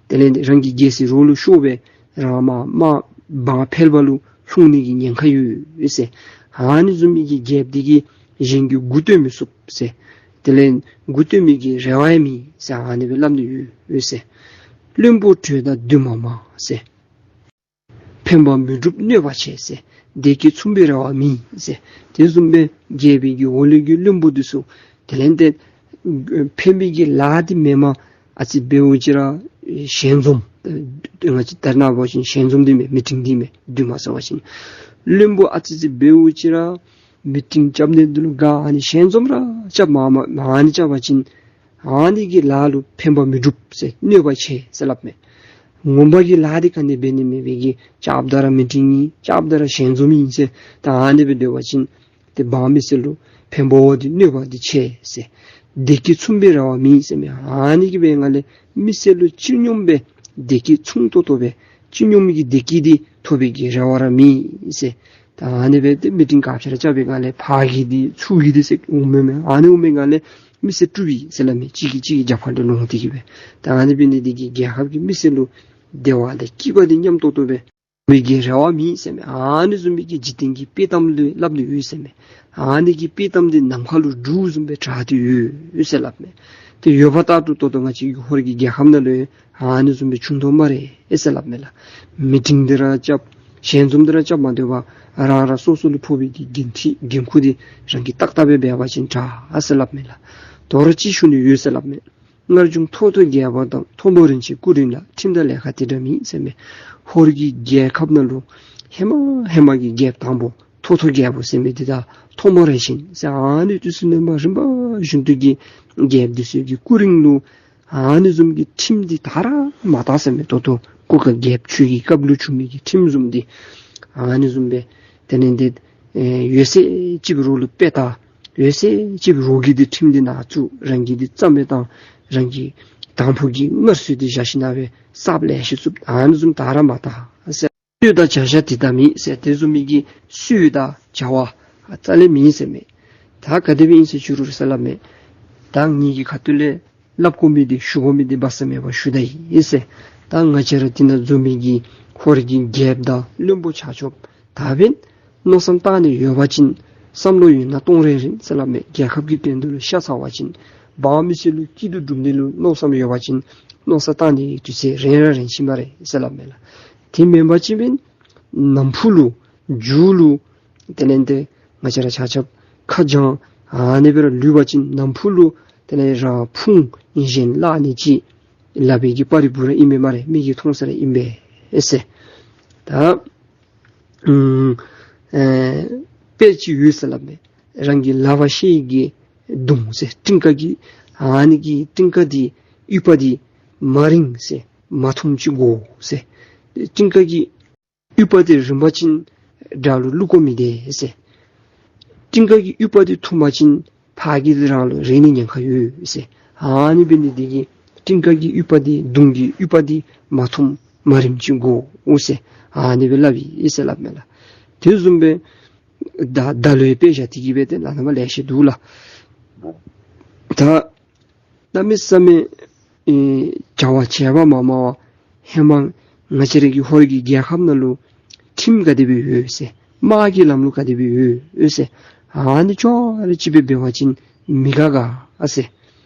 དེ་ལས་རང་གི་རྒྱལ་སྲིད་རོགས་ལུ་ཤོར་སྦེ་རང་དམག་དམག་འབངས་ཕལ་པ་ལུ་ལྷུང་ནི་གི་ཉེན་ཁ་ཡོད་ཟེར། ཨ་ནི་བཟུམ་མའི་གི་རྒྱལཔོ་འདི་གིས་གཞན་གྱི་མགུ་སྟོན་མི་ཚུགས་ཟེར། དེ་ལས་མགུ་བཏོན་མི་གི་རེ་བ་ཡང་མེད་ཟེར་ཨ་ནི་སྦེ་སླབ་ནི་ཡོད་ཟེར། བློན་པོ་བྲོས་དང་འདུན་མ་མང་ཟེར། ཕན་པ་མི་འགྲུབ་གནོད་པ་ཆེ་ཟེར། བདེ་སྐྱིད་མཚུངས་པའི་རེ་བ་མེད་ཟེར། དེ་བཟུམ་སྦེ་རྒྱལ་པོའི་གི་འོག་ལུ་གི་བློན་པོ་འདི་ཚུ་དེ་ལས་ཏེ་ཕན་པའི་གི་ལཱ་འདི་མེན་པར་ཨ་ཙི་འབདཝ་ཅིག་ར་ཞལ་འཛོམས། ང་བཅས་ད་རེས་ནངས་པ་བཞིན་ཞལ་འཛོམས་འདི་མེན། མི་ཊིང་འདི་མེན། འདུན་མ་ཟེར་བ་ཅིན་བློན་པོ་ཨ་ཙི་ཅིག་འབདཝ་ཅིག་ར་མི་ཊིང་རྐྱབ་ནི་འདི་ལུ་དགའ། ཨ་ནི་ཞལ་འཛོམས་ར་རྐྱབ་མ་མ་ཨ་ནི་རྐྱབ་པ་ཅིན་ཨ་ནི་གི་ལཱ་ལུ་ཕན་པ་མི་འགྲུབ་ཟེར། གནོད་པ་ཆེ་ཟེར་སླབ་མས། ངོ་མ་གི་ལཱ་འདི་ག་ནི་འབད་ནི་མེད་པའི་གི་རྐྱབ་ད་ར་མི་ཊིང་ཨིན། རྐྱབ་ད་ར་ཞལ་འཛོམས་ཨིན་ཟེར། ད་ཨ་ནི་སྦེ་སྡོད་པ་ཅིན་ཏེ་འབངས་མི་སེར་ལུ་ཕན་པ་འདི་གནོད་པ་འདི་ཆེ་ཟེར། བདེ་སྐྱིད་མཚུངས་པའི་རེ་བ་མེད་ཟེར་མས། ཨ་ནི་གིས་འབད་ང་ལས་མི་སེར་ལུ་སྤྱི་སྙོམས་སྦེ་བདེ་སྐྱིད་མཚུངས་ཏོག་ཏོ་སྦེ་སྤྱི་སྙོམས་ཀྱི་བདེ་སྐྱིད་འདི་ཐོབ་པའི་གི་རེ་བ་ར་མེད་ཟེར། ད་ཨ་ནི་སྦེ་ཏེ་མི་ཊིང་ག་ཅི་ར་རྐྱབ་པའི་སྒང་ལས་ཕར་གི་འདི་ཚུར་གི་འདི་ཟེར་འོང་མས་མས། ཨ་ནི་འོང་པའི་སྒང་ལས་མི་སེར་དཀྲུག་པས་ཟེར་སླབ་མས། གཅིག་གིས་གཅིག་གི་རྒྱབ་ཁ་ལུ་ལོང་སྟེ་གི་སྦེ། ད་ཨ་ནི་འབད་ནི་འདི་གིས་རྒྱལ་ཁབ་ཀྱི་མི་སེར་ལུ་བདེ་བ་དང་སྐྱིད་པ་འདི་མཉམ་ཏོག་ཏོ་སྦེ་མི་གི་རེ་བ་མེད་ཟེར་མས། ཨ་ནི་བཟུམ་མའི་གི་འཇིག་རྟེན་གྱི་དཔྱེ་གཏམ་ལུ་སླབ་ནི་ཡོད་ཟེར་མས། ཨ་ནི་གི་དཔྱེ་གཏམ་འདི་ནམ་མཁའ་ལུ་འབྲུག་བཟུམ་སྦེ་གྲགས་ཏེ་ཡོད་ཟེར་སླབ་མས། ཏེ་ཡོད་པ་ལྟར་དུ་ད་ལྟོ་ང་བཅས་ཀྱི་ཧོར་གྱི་རྒྱལ་ཁབ་ནང་ལུ་ཡང་ཨ་ནི་བཟུམ་སྦེ་བྱུང་དོ་སྨ་རེ་ཟེར་སླབ་མས་ལགས། མི་ཊིང་འདི་ར་རྐྱབ་ཞལ་འཛོམས་འདི་ར་རྐྱབ་མ་སྡོད་པར་རང་རང་སོ་སོ་ལུ་ཕོག་པའི་གི་འགན་འཁྲི་འགན་ཁུར་འདི་རང་གིས་ཏག་ཏག་སྦེ་འབད་བ་ཅིན་དྲག་ཟེར་སླབ་མས་ལགས། དོ་རུང་ཅིག་ཞུ་ནི་ཡོད་ཟེར་སླབ་མས། སྔར་བྱུང་ཐོག་ཐོག་རྒྱལ་པོ་དང་། མཐོན་པོ་རིན་ཆེན་སྐུ་རིང་ལ། ཁྲིམས་དང་ལས་ཀ་དེ་འདྲ་མེད་ཟེར་མས། ཧོར་གྱི་རྒྱལ་ཁབ་ནང་ལུ་ཧེ་མ་ཧེ་མ་གི་རྒྱལཔོ་དང་པོ་ཐོག་ཐོག་རྒྱལ་པོ་ཟེར་མི་འདི་དང་མཐོན་པོ་རིན་ཆེན་ཟེར་ཨ་ནི་དུས་སུ་ནས་མར་རིམ་པ་བཞིན་དུ་གི་རྒྱལཔོ་འདི་ཚུ་གི་སྐུ་རིང་ལུ་ཨ་ནི་བཟུམ་གྱི་ཁྲིམས་འདི་དར་ར་མ་དར་ཟེར་མས། ད་ལྟོ་གུར་དཀར་རྒྱལཔོ་ཁྱོད་ཀྱི་སྐབས་ལུ་བྱུང་མི་གི་ཁྲིམས་བཟུམ་འདི་ཨ་ནི་བཟུམ་སྦེ་དེ་ལས་འདི་ཨེ་ཡོད་ཚད་ཅིག་རོགས་ལུ་དཔེ་ལྟ། ཡོད་ཚད་ཅིག་རོགས་ཀྱིས་འདི་ཁྲིམས་འདི་ནང་བཙུགས། རང་གིས་འདི་རྩ་མེད་བཏང་། རང་གི་དང་ཕུ་གི་མངར་གསོས་འདི་བཞག་ཞིནམ་ལས་གསརཔ་ལེ་ཤ་བཙུགས། ཨ་ནི་བཟུམ་དར་ར་མ་དར་ཟེར། སྲོལ་དང་བྱ་བཞག་དེ་ལྟ་མིན་ཟེར། དེ་བཟུམ་མའི་གི་སྲོལ་དང་བྱ་བ་རྩ་ལས་མེད་ཟེར་མས། ད་ག་དེ་སྦེ་ཨིན་ཟེར་ཞུ་རུང་ཟེར་སླབ་མས། ད་ངེ་གི་ཁ་ཐུག་ལས་སླབ་དགོ་མི་འདི་ཞུ་དགོ་མི་འདི་སྦ་གསང་མེད་པར་ཞུ་ད་ཡི་ཟེར། ད་ང་བཅས་ར་འདི་ནང་འཛོམས་མི་གི་ཧོར་གྱི་རྒྱལཔོ་དང་བློན་པོ་ཆ་ཁྱབ་ད་འབདན་མནོ་བསམ་བཏང་ནི་ཡོད་པ་ཅིན་བསམ་བློ་ཡོད་ན་གཏོང་རན་རན་ཟེར་སླབ་མས། རྒྱལ་ཁབ་ཀྱི་དོན་དུ་ལུ་ཤ་ཚ་བ་ཅིན་འབངས་མི་སེར་ལུ་སྐྱིད་སྡུག་སྒྲུབ་ནི་ལུ་མནོ་བསམ་ཡོད་པ་ཅིན་མནོ་བསམ་བཏང་ནི་དུས་ཚོད་རན་ར་རན་ཅི་སྨ་རེ་ཟེར་སླབ་མས་ལགས། དེ་མེན་པ་ཅིན་འབདན་ནམ་ཕུགས་ལུ་མཇུག་ལུ་དེ་ལས་འདི་ང་བཅས་ར་ཆ་ཁྱབ་ཁ་བྱང་ཨ་ནི་སྦེ་ར་ལུས་པ་ཅིན་ནམ་ཕུགས་ལུ་དེ་ལས་རང་ཕུང་གཞན་བརླག་ནི་ཅིག་ལག་པའི་གི་པར་རིས་བུ་ར་ཨིན་པས་སྨ་རེ། མིག་གིས་མཐོང་ས་ར་ཨིན་པས་ཟེར། ད་ཨུམ་ཨེ་དཔེ་ཅིག་ཡོད་ཟེར་སླབ་མས། རང་གི་ལག་པ་ཤེད་ཀྱི་མདུང་ཟེར། སྤྲིན་དཀར་གྱི་ཨ་ནི་གི་སྤྲིན་དཀར་འདི་ཡུ་བ་འདི་མ་རིང་ཟེར། མ་ཐུམ་ཅིག་དགོ་ཟེར། སྤྲིན་དཀར་གྱི་ཡུ་བ་འདི་རིང་པ་ཅིན་དགྲ་ལུ་བླུག་དགོ་མི་འདི་ཟེར། སྤྲིན་དཀར་གྱི་ཡུ་བ་འདི་ཐུམ་པ་ཅིན་ཕར་གྱི་རང་ལུ་རེག་ནི་ཉེན་ཁ་ཡོད་ཟེར། ཨ་ནི་འབད་ནི་འདི་གིས་སྤྲིན་དཀར་གྱི་ཡུ་བ་འདི་མདུང་གི་ཡུ་བ་འདི་མ་ཐུམ་མ་རིང་ཅིག་དགོ་འོང་ཟེར། ཨ་ནི་སྦེ་སླབ་ཨིན་ཟེར་སླབ་མས་ལགས། དེ་བཟུམ་སྦེ་ད་ད་ལོའི་དཔེ་བཞག་སྟེ་གི་སྦེ་ཏེ་ལགས་ནཱ་མ་ལེ་ཤ་འདུག་ལགས། ད་གནམ་མེད་ས་མེད་ཨེ་བྱ་བ་བྱེད་པ་མ་མང་བར་ཧེ་མ་ང་བཅས་ར་གི་ཧོར་གྱི་རྒྱལ་ཁབ་ནང་ལུ་ཁྲིམས་ག་དེ་སྦེ་ཡོད་ཟེར། དམག་གི་ལམ་ལུགས་ག་དེ་སྦེ་ཡོད་ཟེར། ཨ་ནི་ཅོག་ར་གཅིག་སྦེ་འབད་བ་ཅིན་མི་དགའ་ག་ཟེར།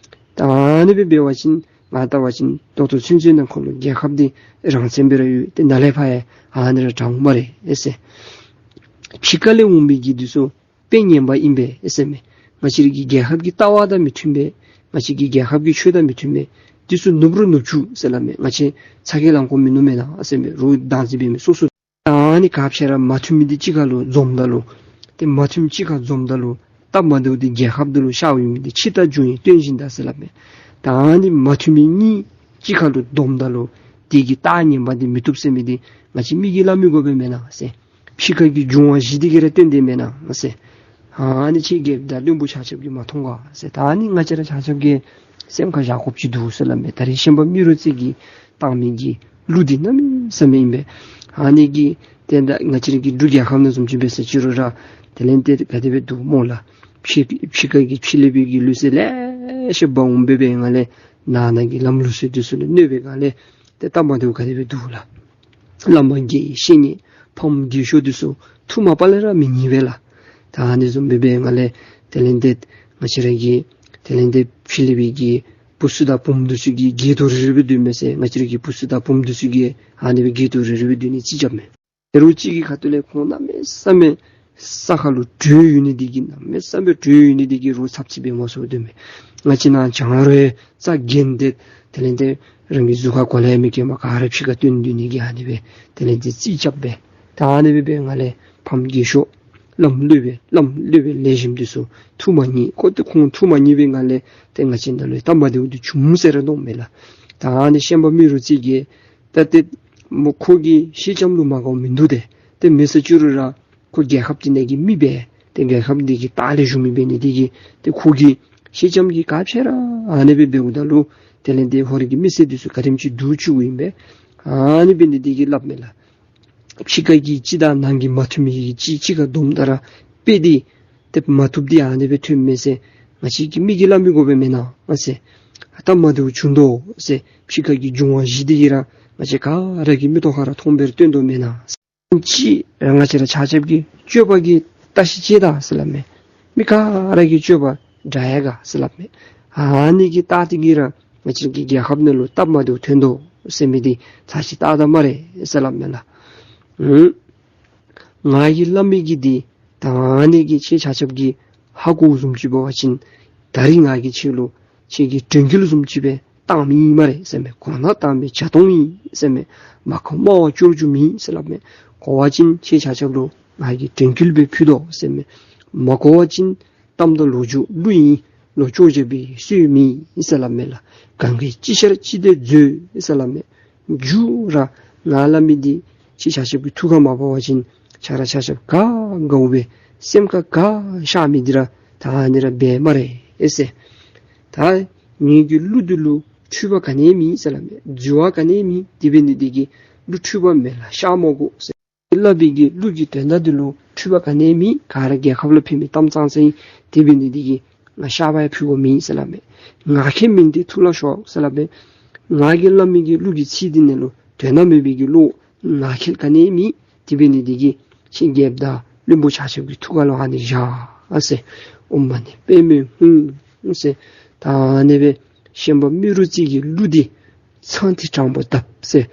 ད་ཨ་ནི་སྦེ་འབད་བ་ཅིན་ང་བལྟ་བ་ཅིན་ད་ལྟོ་ཚུན་ཚོད་ནང་འཁོད་ལུ་རྒྱལ་ཁབ་འདི་རང་བཙན་སྦེ་ར་ཡོད། ཏེ་ནཱ་ལས་ཕར་ཡང་ཨ་ནི་ར་དྲག་འོང་སྨ་རེ་ཟེར། ཕྱི་ཁ་ལས་འོང་མི་གི་འདི་ཚུ་དཔེ་ངན་པ་ཨིན་པས་ཟེར་མས། ང་བཅས་ར་གི་རྒྱལ་ཁབ་ཀྱི་ལྟ་བ་དང་མི་མཐུན་པས། ང་བཅས་ར་གི་རྒྱལ་ཁབ་ཀྱི་ཆོས་དང་མི་མཐུན་པས། འདི་ཚུ་ནུབ་རུང་ནུབ་བཅུག་ཟེར་སླབ་མས། ང་བཅས་ཚ་གྱང་ལང་དགོ་མིན་ནུག་མེན་ན་ཟེར་མས། རོགས་བདག་འཛིན་འབད་མི་སོ་སོ་ཨ་ནི་ག་ཅི་ར་མ་མཐུན་མི་འདི་གཅིག་ཁར་ལུ་འཛོམས་ད་ལུ་ཏེ་མ་མཐུན་གཅིག་ཁར་འཛོམས་ད་ལུ་སྟབས་མ་བདེཝ་འདི་རྒྱལ་ཁབ་འདི་ལུ་ཤར་ཡོད་མི་འདི་ཕྱི་ལྟ་འབྱུང་བའི་རྟེན་བཞིན་དང་ཟེར་སླབ་མས། ད་ཨ་ནི་མ་མཐུན་མི་གཉིས་གཅིག་ཁར་ལུ་འཛོམས་ད་ལུ་དེ་གི་རྟགས་ངན་པ་འདི་མི་བཏུབ་ཟེར་མི་འདི་ང་བཅས་མི་གིས་སླབ་མི་དགོ་པས་མེན་ན་ཟེར། ཕྱི་ཁ་གི་འབྱུང་བ་བཞི་འདི་གིས་ར་སྟོན་ཏེ་མེན་ན་ཟེར། ཨ་ནི་ཁྱེད་རྒྱལཔོ་དང་བློན་པོ་ཆ་ཁྱབ་ཀྱིས་མ་མཐོང་ག་ཟེར། ད་ཨ་ནི་ང་བཅས་ར་ཆ་ཁྱབ་ཀྱིས་སེམས་ཁར་བཞག་དགོཔ་ཅིག་འདུག་ཟེར་སླབ་མས། ད་རེས་ཤན་པ་རྨེ་རུ་རྩེ་གིས་བཏང་མི་གི་གླུ་འདི་གནམ་མེད་ས་མེད་ཨིན་པས། ཨ་ནི་གིས་ཏེ་ད་ང་བཅས་ར་གི་འབྲུག་རྒྱལ་ཁབ་ནང་བཟུམ་ཅིག་འབད་ཟེར་ཅི་རུང་ར་དེ་ལས་ཏེ་ག་དེ་སྦེ་འདུག་སྨོ་ལགས། ཕྱི་ཕྱི་ཁ་གི་ཕྱི་ལས་པའི་གི་ལུགས་སྲོལ་ལེ་ཤ་འབག་འོང་འབད་བའི་སྒང་ལས་ནང་ན་གི་ལམ་ལུགས་སྲོལ་འདི་ཚུ་ལུ་གནོད་པའི་སྒང་ལས་ཏེ་སྟབས་མ་བདེཝ་ག་དེ་སྦེ་འདུག་ལགས། བླ་མ་དགེ་བཤེས་གཉེན་ཕམ་རྒས་ཤོས་འདི་ཚུ་ཐུགས་མ་པ་ལས་ར་མི་ཉན་པས་ལགས། ད་ཨ་ནི་བཟུམ་འབད་བའི་སྒང་ལས་དེ་ལས་ཏེ་ང་བཅས་ར་གི་ དེ་ལས་ཏེ་ཕྱི་གླིང་པའི་གི་བུ་ཚུ་དང་བུམོ་འདི་ཚུ་གིས་སྒལ་ཏོ་རི་རི་སྦེ་སྡོད་མས་ཟེར། ང་བཅས་ར་གི་བུ་ཚུ་དང་བུམོ་འདི་ཚུ་གིས་ཨ་ནི་སྦེ་སྒལ་ཏོ་རི་རི་སྦེ་སྡོད་ནི་རྩིས་རྐྱབ་མས། ད་རུང་གཅིག་གི་ཁ་ཐུག་ལས་ཁོང་གནམ་མེད་ས་མེད་ས་ཁ་ལུ་བྲོས་ཡོད་ནི་འདི་གིས་གནམ་མེད་ས་མེད་བྲོས་ཡོད་ནི་འདི་གིས་རོགས་ཚབ་ཅིག་འབད་མ་ཚུགས་སྡོད་མས། ང་བཅས་ནང་བྱང་རོལ་རྩ་འགེངས་ཏེ་དེ་ལས་ཏེ་རང་གི་གཟུགས་ཁར་གོ་ལ་ཡང་མི་བཀལ་མས། ག་ར་ཕྱི་ཁར་བཏོན་སྡོད་ནི་གི་ཨ་ནི་སྦེ་དེ་ལས་ཏེ་རྩིས་རྐྱབ་སྦེ། ད་ཨ་ནི་སྦེ་འབད་བའི་སྒང་ལས་ཕམ་རྒས་ཤོས་བླམ་སློབ་དཔོན་བླམ་སློབ་དཔོན་ལེགས་ཤོམ་འདི་ཚུ་ཐུགས་མ་མཉེས། ཁོང་ཏེ་ཁོང་ཐུགས་མ་མཉེས་པའི་སྒང་ལས་ཏེ་ང་བཅས་ནང་ལུ་སྟབས་མ་བདེཝ་འདི་བྱུང་ཟེར་ར་མནོཝ་མས་ལགས། ད་ཨ་ནི་ཤན་པ་རྨེ་རུ་རྩེ་གིས་ད་ཏེ་མོ་ཁོ་གི་ཤེས་ལྕམ་ལུ་མ་དགའཝ་མིན་འདུག་ཏེ། ཏེ་མེན་ཟེར་བཅུག་རུང་ར་ཁོ་རྒྱལ་ཁབ་འདི་ནང་གི་མི་སྦེ་ཏེ་རྒྱལ་ཁབ་འདི་གི་ལྟག་ལས་བཞུགས་མི་འབད་ནི་འདི་གིས་ཏེ་ཁོ་གི་ཤེས་ལྕམ་གྱིས་ག་ཅི་ར་ཨ་ནི་སྦེ་འབདཝ་ད་ལུ་དེ་ལས་ཏེ་ཧོར་གྱི་མི་སེར་འདི་ཚུ་ག་དེམ་ཅིག་སྡུག་བཅུགཔ་ཨིན་པས། ཨ་ནི་འབད་ནི་འདི་གིས་སླབ་མས་ལགས། ཕྱི་ཁ་གི་གཅིག་དང་ནང་གི་མ་མཐུན་མི་གི་གཅིག་གཅིག་ཁར་བསྡོམས་ད་ར་དཔེ་འདི་ཏེ་མ་བཏུབ་འདི་ཨ་ནི་སྦེ་ཐོནམ་མས་ཟེར། ང་བཅས་ཀྱིས་མི་གིས་སླབ་མི་དགོ་པས་མེན་ན་ཟེར། སྟབས་མ་བདེཝ་བྱུང་དོ་ཟེར། ཕྱི་ཁ་གི་འབྱུང་བ་བཞི་འདི་གིས་ར་ང་བཅས་ག་ར་གི་མིག་ཏོ་ཁར་ར་མཐོང་སྦེ་ར་སྟོན་དོ་མེན་ན་ཟེར། གཅིག་ར་ང་བཅས་ར་ཆ་ཁྱབ་ཀྱི་སྤྱོད་པ་གིས་བལྟ་ཤིག་ཅིག་ད་ཟེར་སླབ་མས། མི་ག་ར་གི་སྤྱོད་པ་འདྲ་ཡ་ག་ཟེར་སླབ་མས། ཨ་ནི་གིས་བལྟ་སྟེ་གིས་ར་ང་བཅས་ཀྱི་རྒྱལ་ཁབ་ནང་ལུ་སྟབས་མ་བདེཝ་ཐོན་དོ་ཟེར་མི་འདི་ཚར་ཅིག་བལྟ་ད་སྨ་རེ་ཟེར་སླབ་མས་ལགས། ཨུམ། ང་གིས་སླབ་མི་གི་འདི་ད་ཨ་ནི་གིས་ཁྱེད་ཆ་ཁྱབ་ཀྱིས་ཧ་གོཝ་བཟུམ་ཅིག་འབད་བ་ཅིན་ད་རིས་ང་གིས་ཁྱེད་ལུ་ཁྱེད་ཀྱི་དྲན་སྐུལ་བཟུམ་ཅིག་སྦེ་བཏངམ་ཨིན་སྨ་རེ་ཟེར་མས། གོ་ན་བཏངམ་སྦེ་བྱ་སྟོང་ཨིན་ཟེར་མས། མ་གོ་སྨྲ་བ་སྐྱོར་རྒྱུ་མེད་ཟེར་སླབ་མས། གོ་བ་ཅིན་ཁྱེད་ཆ་ཁྱབ་ལུ་ང་གིས་དྲན་སྐུལ་སྦེ་ཕུལ་དོ་ཟེར་མས། མ་གོ་བ་ཅིན་གཏམ་དང་ལོ་རྒྱུས་གླུ་ཨིན། ལོ་ཅོག་བརྒྱབ་པའི་སྲོལ་མེད་ཟེར་སླབ་མས་ལགས། གང་གིས་ཅི་ཤར་ཅི་བདེ་མཛོད་ཟེར་སླབ་མས། མཇུག་ར་ང་སླབ་མི་འདི་ཁྱེད་ཆ་ཁྱབ་ཀྱི་ཐུགས་ཁར་མ་བབས་པ་ཅིན་ཁྱེད་ར་ཆ་ཁྱབ་ག་དགའཝ་སྦེ་སེམས་ཁར་ག་ཤར་མི་འདི་ར་ད་ཨ་ནི་ར་འབད་སྨ་རེ་ཨེ་ཟེར། ད་ངེ་གི་གླུ་འདི་ལུ་འཁྲུལ་པ་ག་ནི་ཡང་མེད་ཟེར་སླབ་མས། འཛོལ་བ་ག་ནི་ཡང་མེད། དེ་འབད་ནི་འདི་གིས་གླུ་འཁྲུལ་པ་མེད་ལགས། ཤར་མ་དགོ་ཟེར། སླབ་པའི་གི་གླུ་གི་དོན་དག་འདི་ལུ་འཁྲུལ་པ་ག་ནི་ཡང་མེད། ག་ར་རྒྱལ་ཁབ་ལུ་ཕན་མི་གཏམ་ཙང་ཙང་ཨིན། དེ་འབད་ནི་འདི་གིས་ང་ཤར་བ་ཡང་ཕུལ་དགོཔ་མེད་ཟེར་སླབ་མས། ངག་འཁྱལ་མིན་ཏེ་ཐུགས་ལ་ཞོག་ཟེར་སླབ་མས། ང་གིས་སླབ་མི་གི་གླུ་གི་ཚིག་འདི་ནང་ལུ་དོན་དག་མེད་པའི་གི་བློ་ངག་འཁྱལ་ག་ནི་ཡང་མེད། དེ་འབད་ནི་འདི་གིས་ཁྱེད་རྒྱལཔོ་དང་བློན་པོ་ཆ་ཁྱབ་ཀྱི་ཐུགས་ཁ་ལུ་ཨ་ནི་བཞག་ཟེར། ཨོཾ་མ་ཎི་པདྨེ་ཧཱུྃ་ཟེར། ད་ཨ་ནི་སྦེ་ཤན་པ་རྨེ་རུ་རྩེ་གི་གླུ་འདི་ཚངས་ཐིག་དྲང་པོ་བརྡབ་ཟེར།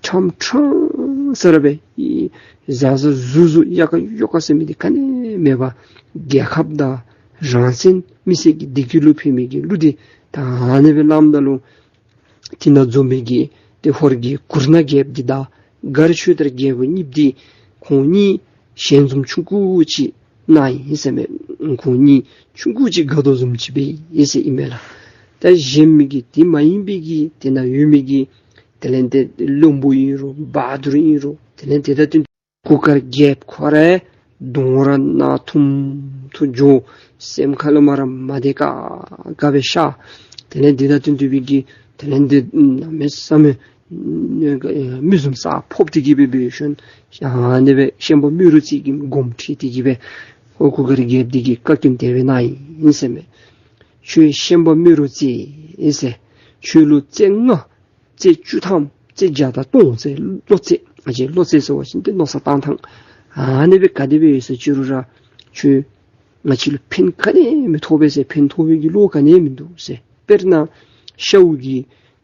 ཁྲམ་ཁྲང་ས་ར་སྦེ་ཨེ་གཟར་གཟར་ཟུར་ཟུར་ཡ་ཀ་ཡོ་ཀ་ཟེར་མི་འདི་ག་ནི་མེད་པར་རྒྱལ་ཁབ་དང་རང་བཙན་མི་སེར་གྱི་བདེ་སྐྱིད་ལུ་ཕན་མི་གི་གླུ་འདི་ད་ཨ་ནི་སྦེ་སླབ་ད་ལུ་དེ་ནང་འཛོམས་མི་གི་ཏེ་ཧོར་གྱི་གུར་ནག་རྒྱལཔོ་འདི་དང་མགར་ཆོས་དར་རྒྱལཔོ་གཉིས་འདི་ཁོང་གཉིས་ཞལ་འཛུམ་ཆུང་ཀུ་ཅིག་གནང་ཡི་ཟེར་མས། ཁོང་གཉིས་ཆུང་ཀུ་ཅིག་དགའ་དོ་བཟུམ་ཅིག་འབད་ཡི་ཟེར་ཨིན་མས་ལགས། ད་གཞན་མི་གི་དེ་མ་ཡིན་པའི་གི་དེ་ནང་ཡོད་མི་གི་དེ་ལས་ཏེ་བློན་པོ་ཨིན་རུང་བ་དུར་ཨིན་རུང་དེ་ལས་ཏེ་ད་དོན་གུར་དཀར་རྒྱལཔོ་ཁོ་ར་གདོང་ར་ནག་ཐུམ་ཐུ་འགྱོ། སེམས་ཁ་ལུ་མ་ར་མ་བདེ་ཁག་ཁ་སྦེ་ཤར། དེ་ལས་ཏེ་ད་དོན་དུ་སྦེ་གི་དེ་ལས་ཏེ་གནམ་མེད་ས་མེད་མི་བཟུམ་ས་ཕོག་སྟེ་གི་སྦེ་འབད་ཞིནམ་ཨ་ནི་སྦེ་ཤན་པ་རྨེ་རུ་རྩེ་གིས་དགོངསམ་ཁྲེལ་ཏེ་གི་སྦེ་ཨོ་གུར་དཀར་རྒྱལཔོ་འདི་གིས་བཀའ་བཀྱོན་དེ་སྦེ་གནང་ཡི་ཟེར་མས། ཁྱོད་ཤན་པ་རྨེ་རུ་རྩེ་ཨིན་ཟེར། ཁྱོད་ལུ་རྩེ་ལྔ་རྩེ་བཅུ་ཐམ་རྩེ་བརྒྱ་དང་སྟོང་ཟེར་བློ་རྩེ། ཨ་ཅེ་བློ་རྩེ་ཟེར་བ་ཅིན་ཏེ་མནོ་བསམ་བཏང་ཐངས། ཨ་ནི་སྦེ་ག་དེ་སྦེ་ཡོད་ཟེར་བཅུག་རུང་ར་ཁྱོད་ང་བཅས་ལུ་ཕན་ག་ནི་མི་ཐོགས་པས་ཟེར། ཕན་ཐོགས་པའི་གི་བློ་ག་ནི་མིན་འདུག་ཟེར། དཔེར་ན་ཤཝ་གི་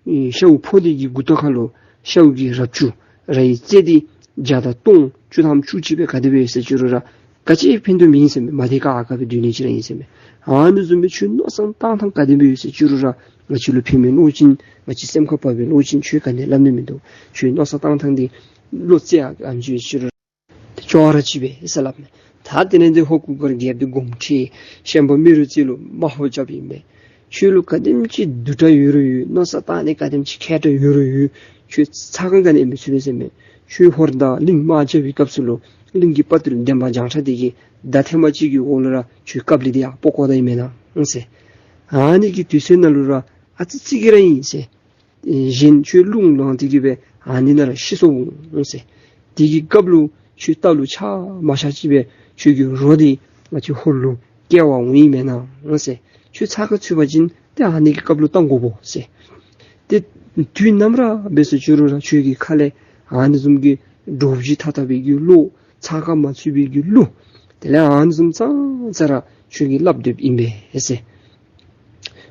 ཨེ་ཤཝ་ཕོ་འདི་གི་མགུ་ཏོ་ཁ་ལུ་ཤཝ་གི་རབ་ཅུ་ར་ཡི་རྩེ་འདི་བརྒྱ་དང་སྟོང་བཅུ་ཐམ་བཅུ་གཅིག་སྦེ་ག་དེ་སྦེ་ཡོད་ཟེར་བཅུག་རུང་ར་ག་ཅི་ཕན་ཐོགས་མེད་ཟེར་མས། མ་བདེ་ཁག་ཁ་སྦེ་སྡོད་ནི་ཅིག་ར་ཨིན་ཟེར་མས། ཨ་ནི་བཟུམ་སྦེ་ཁྱོད་མནོ་བསམ་བཏང་ཐངས་ག་དེ་སྦེ་ཡོད་ཟེར་བཅུག་རུང་ར་ང་བཅས་ལུ་ཕན་མི་བློ་ཅན་ང་བཅས་སེམས་ཁར་བབས་པའི་བློ་ཅན་ཁྱོད་ག་ནི་སླབ་ནི་མིན་འདུག། ཁྱོད་མནོ་བསམ་བཏང་ཐངས་འདི་བློ་རྩེ་ཡ་ཨ་ནི་བཅུག་རུང་ར་ཏེ་ཅོག་ར་གཅིག་པས་ཟེར་སླབ་མས། ད་དེ་ལས་ཏེ་ཧོར་གུར་དཀར་རྒྱལཔོ་འདི་དགོངསམ་ཁྲེལ། ཤན་པ་རྨེ་རུ་རྩེ་ལུ་དམའ་འབེབས་རྐྱབ་ཨིན་པས། ཁྱོད་ལུ་ག་དེམ་ཅིག་བསྡུ་གྲྭ་ཡོད་རུང་ཡོད། མནོ་བསམ་བཏང་ནི་ག་དེམ་ཅིག་མཁས་དྲགས་ཡོད་རུང་ཡོད། ཁྱོད་ཚ་ཁ་ག་ནི་མི་ཚུད་པས་ཟེར་མས། ཁྱོད་ཧོར་དང་གླིང་དམག་རྐྱབ་པའི་སྐབས་སུ་ལུ་གླིང་གི་དཔའ་རྟུལ་འདན་མ་བྱང་ཁྲ་འདི་གིས་མདའ་ཐེངས་མ་གཅིག་གི་འོག་ལུ་ར་ཁྱོད་ཀབ་ལི་འདི་ཡར་སྤོ་བཀོ་ད་ཡི་མེན་ན་ཟེར། ཨ་ནི་གི་དུས་ཚོད་ནང་ལུ་ར་ཨ་ཙི་ཙི་གི་ར་ཨིན་ཟེར། གཞན་ཁྱོད་རླུང་ལངས་ཏེ་གི་སྦེ་ཨ་ནི་ནང་ར་ཤི་སོང་འོང་ཟེར། དེ་གི་སྐབས་ལུ་ཁྱོད་རྟ་ལུ་ཆ་མ་བཞག་ཅིག་སྦེ་ཁྱོད་ཀྱི་རོ་འདི་ང་བཅས་ཧོར་ལུ་སྐྱེལ་བར་འོང་ཡི་མེན་ན་ཟེར། ཁྱོད་ཚ་ཁ་ཚུད་པ་ཅིན་ཏེ་ཨ་ནི་གི་སྐབས་ལུ་བཏང་དགོ་པོ་ཟེར། ཏེ་དུས་ནམ་ར་འབད་ཟེར་བཅུག་རུང་ར་ཁྱོད་ཀྱི་ཁ་ལས་ཨ་ནི་བཟུམ་གྱི་འདྲོག་བྱེལ་ཐག་ཐག་པའི་གི་བློ་ཚ་ཁ་མ་ཚུད་པའི་གི་བློ་དེ་ལས་ཨ་ནི་བཟུམ་ཙང་ཙ་ར་ཁྱོད་ཀྱིས་སླབ་སྡོདཔ་ཨིན་པས་ཟེར།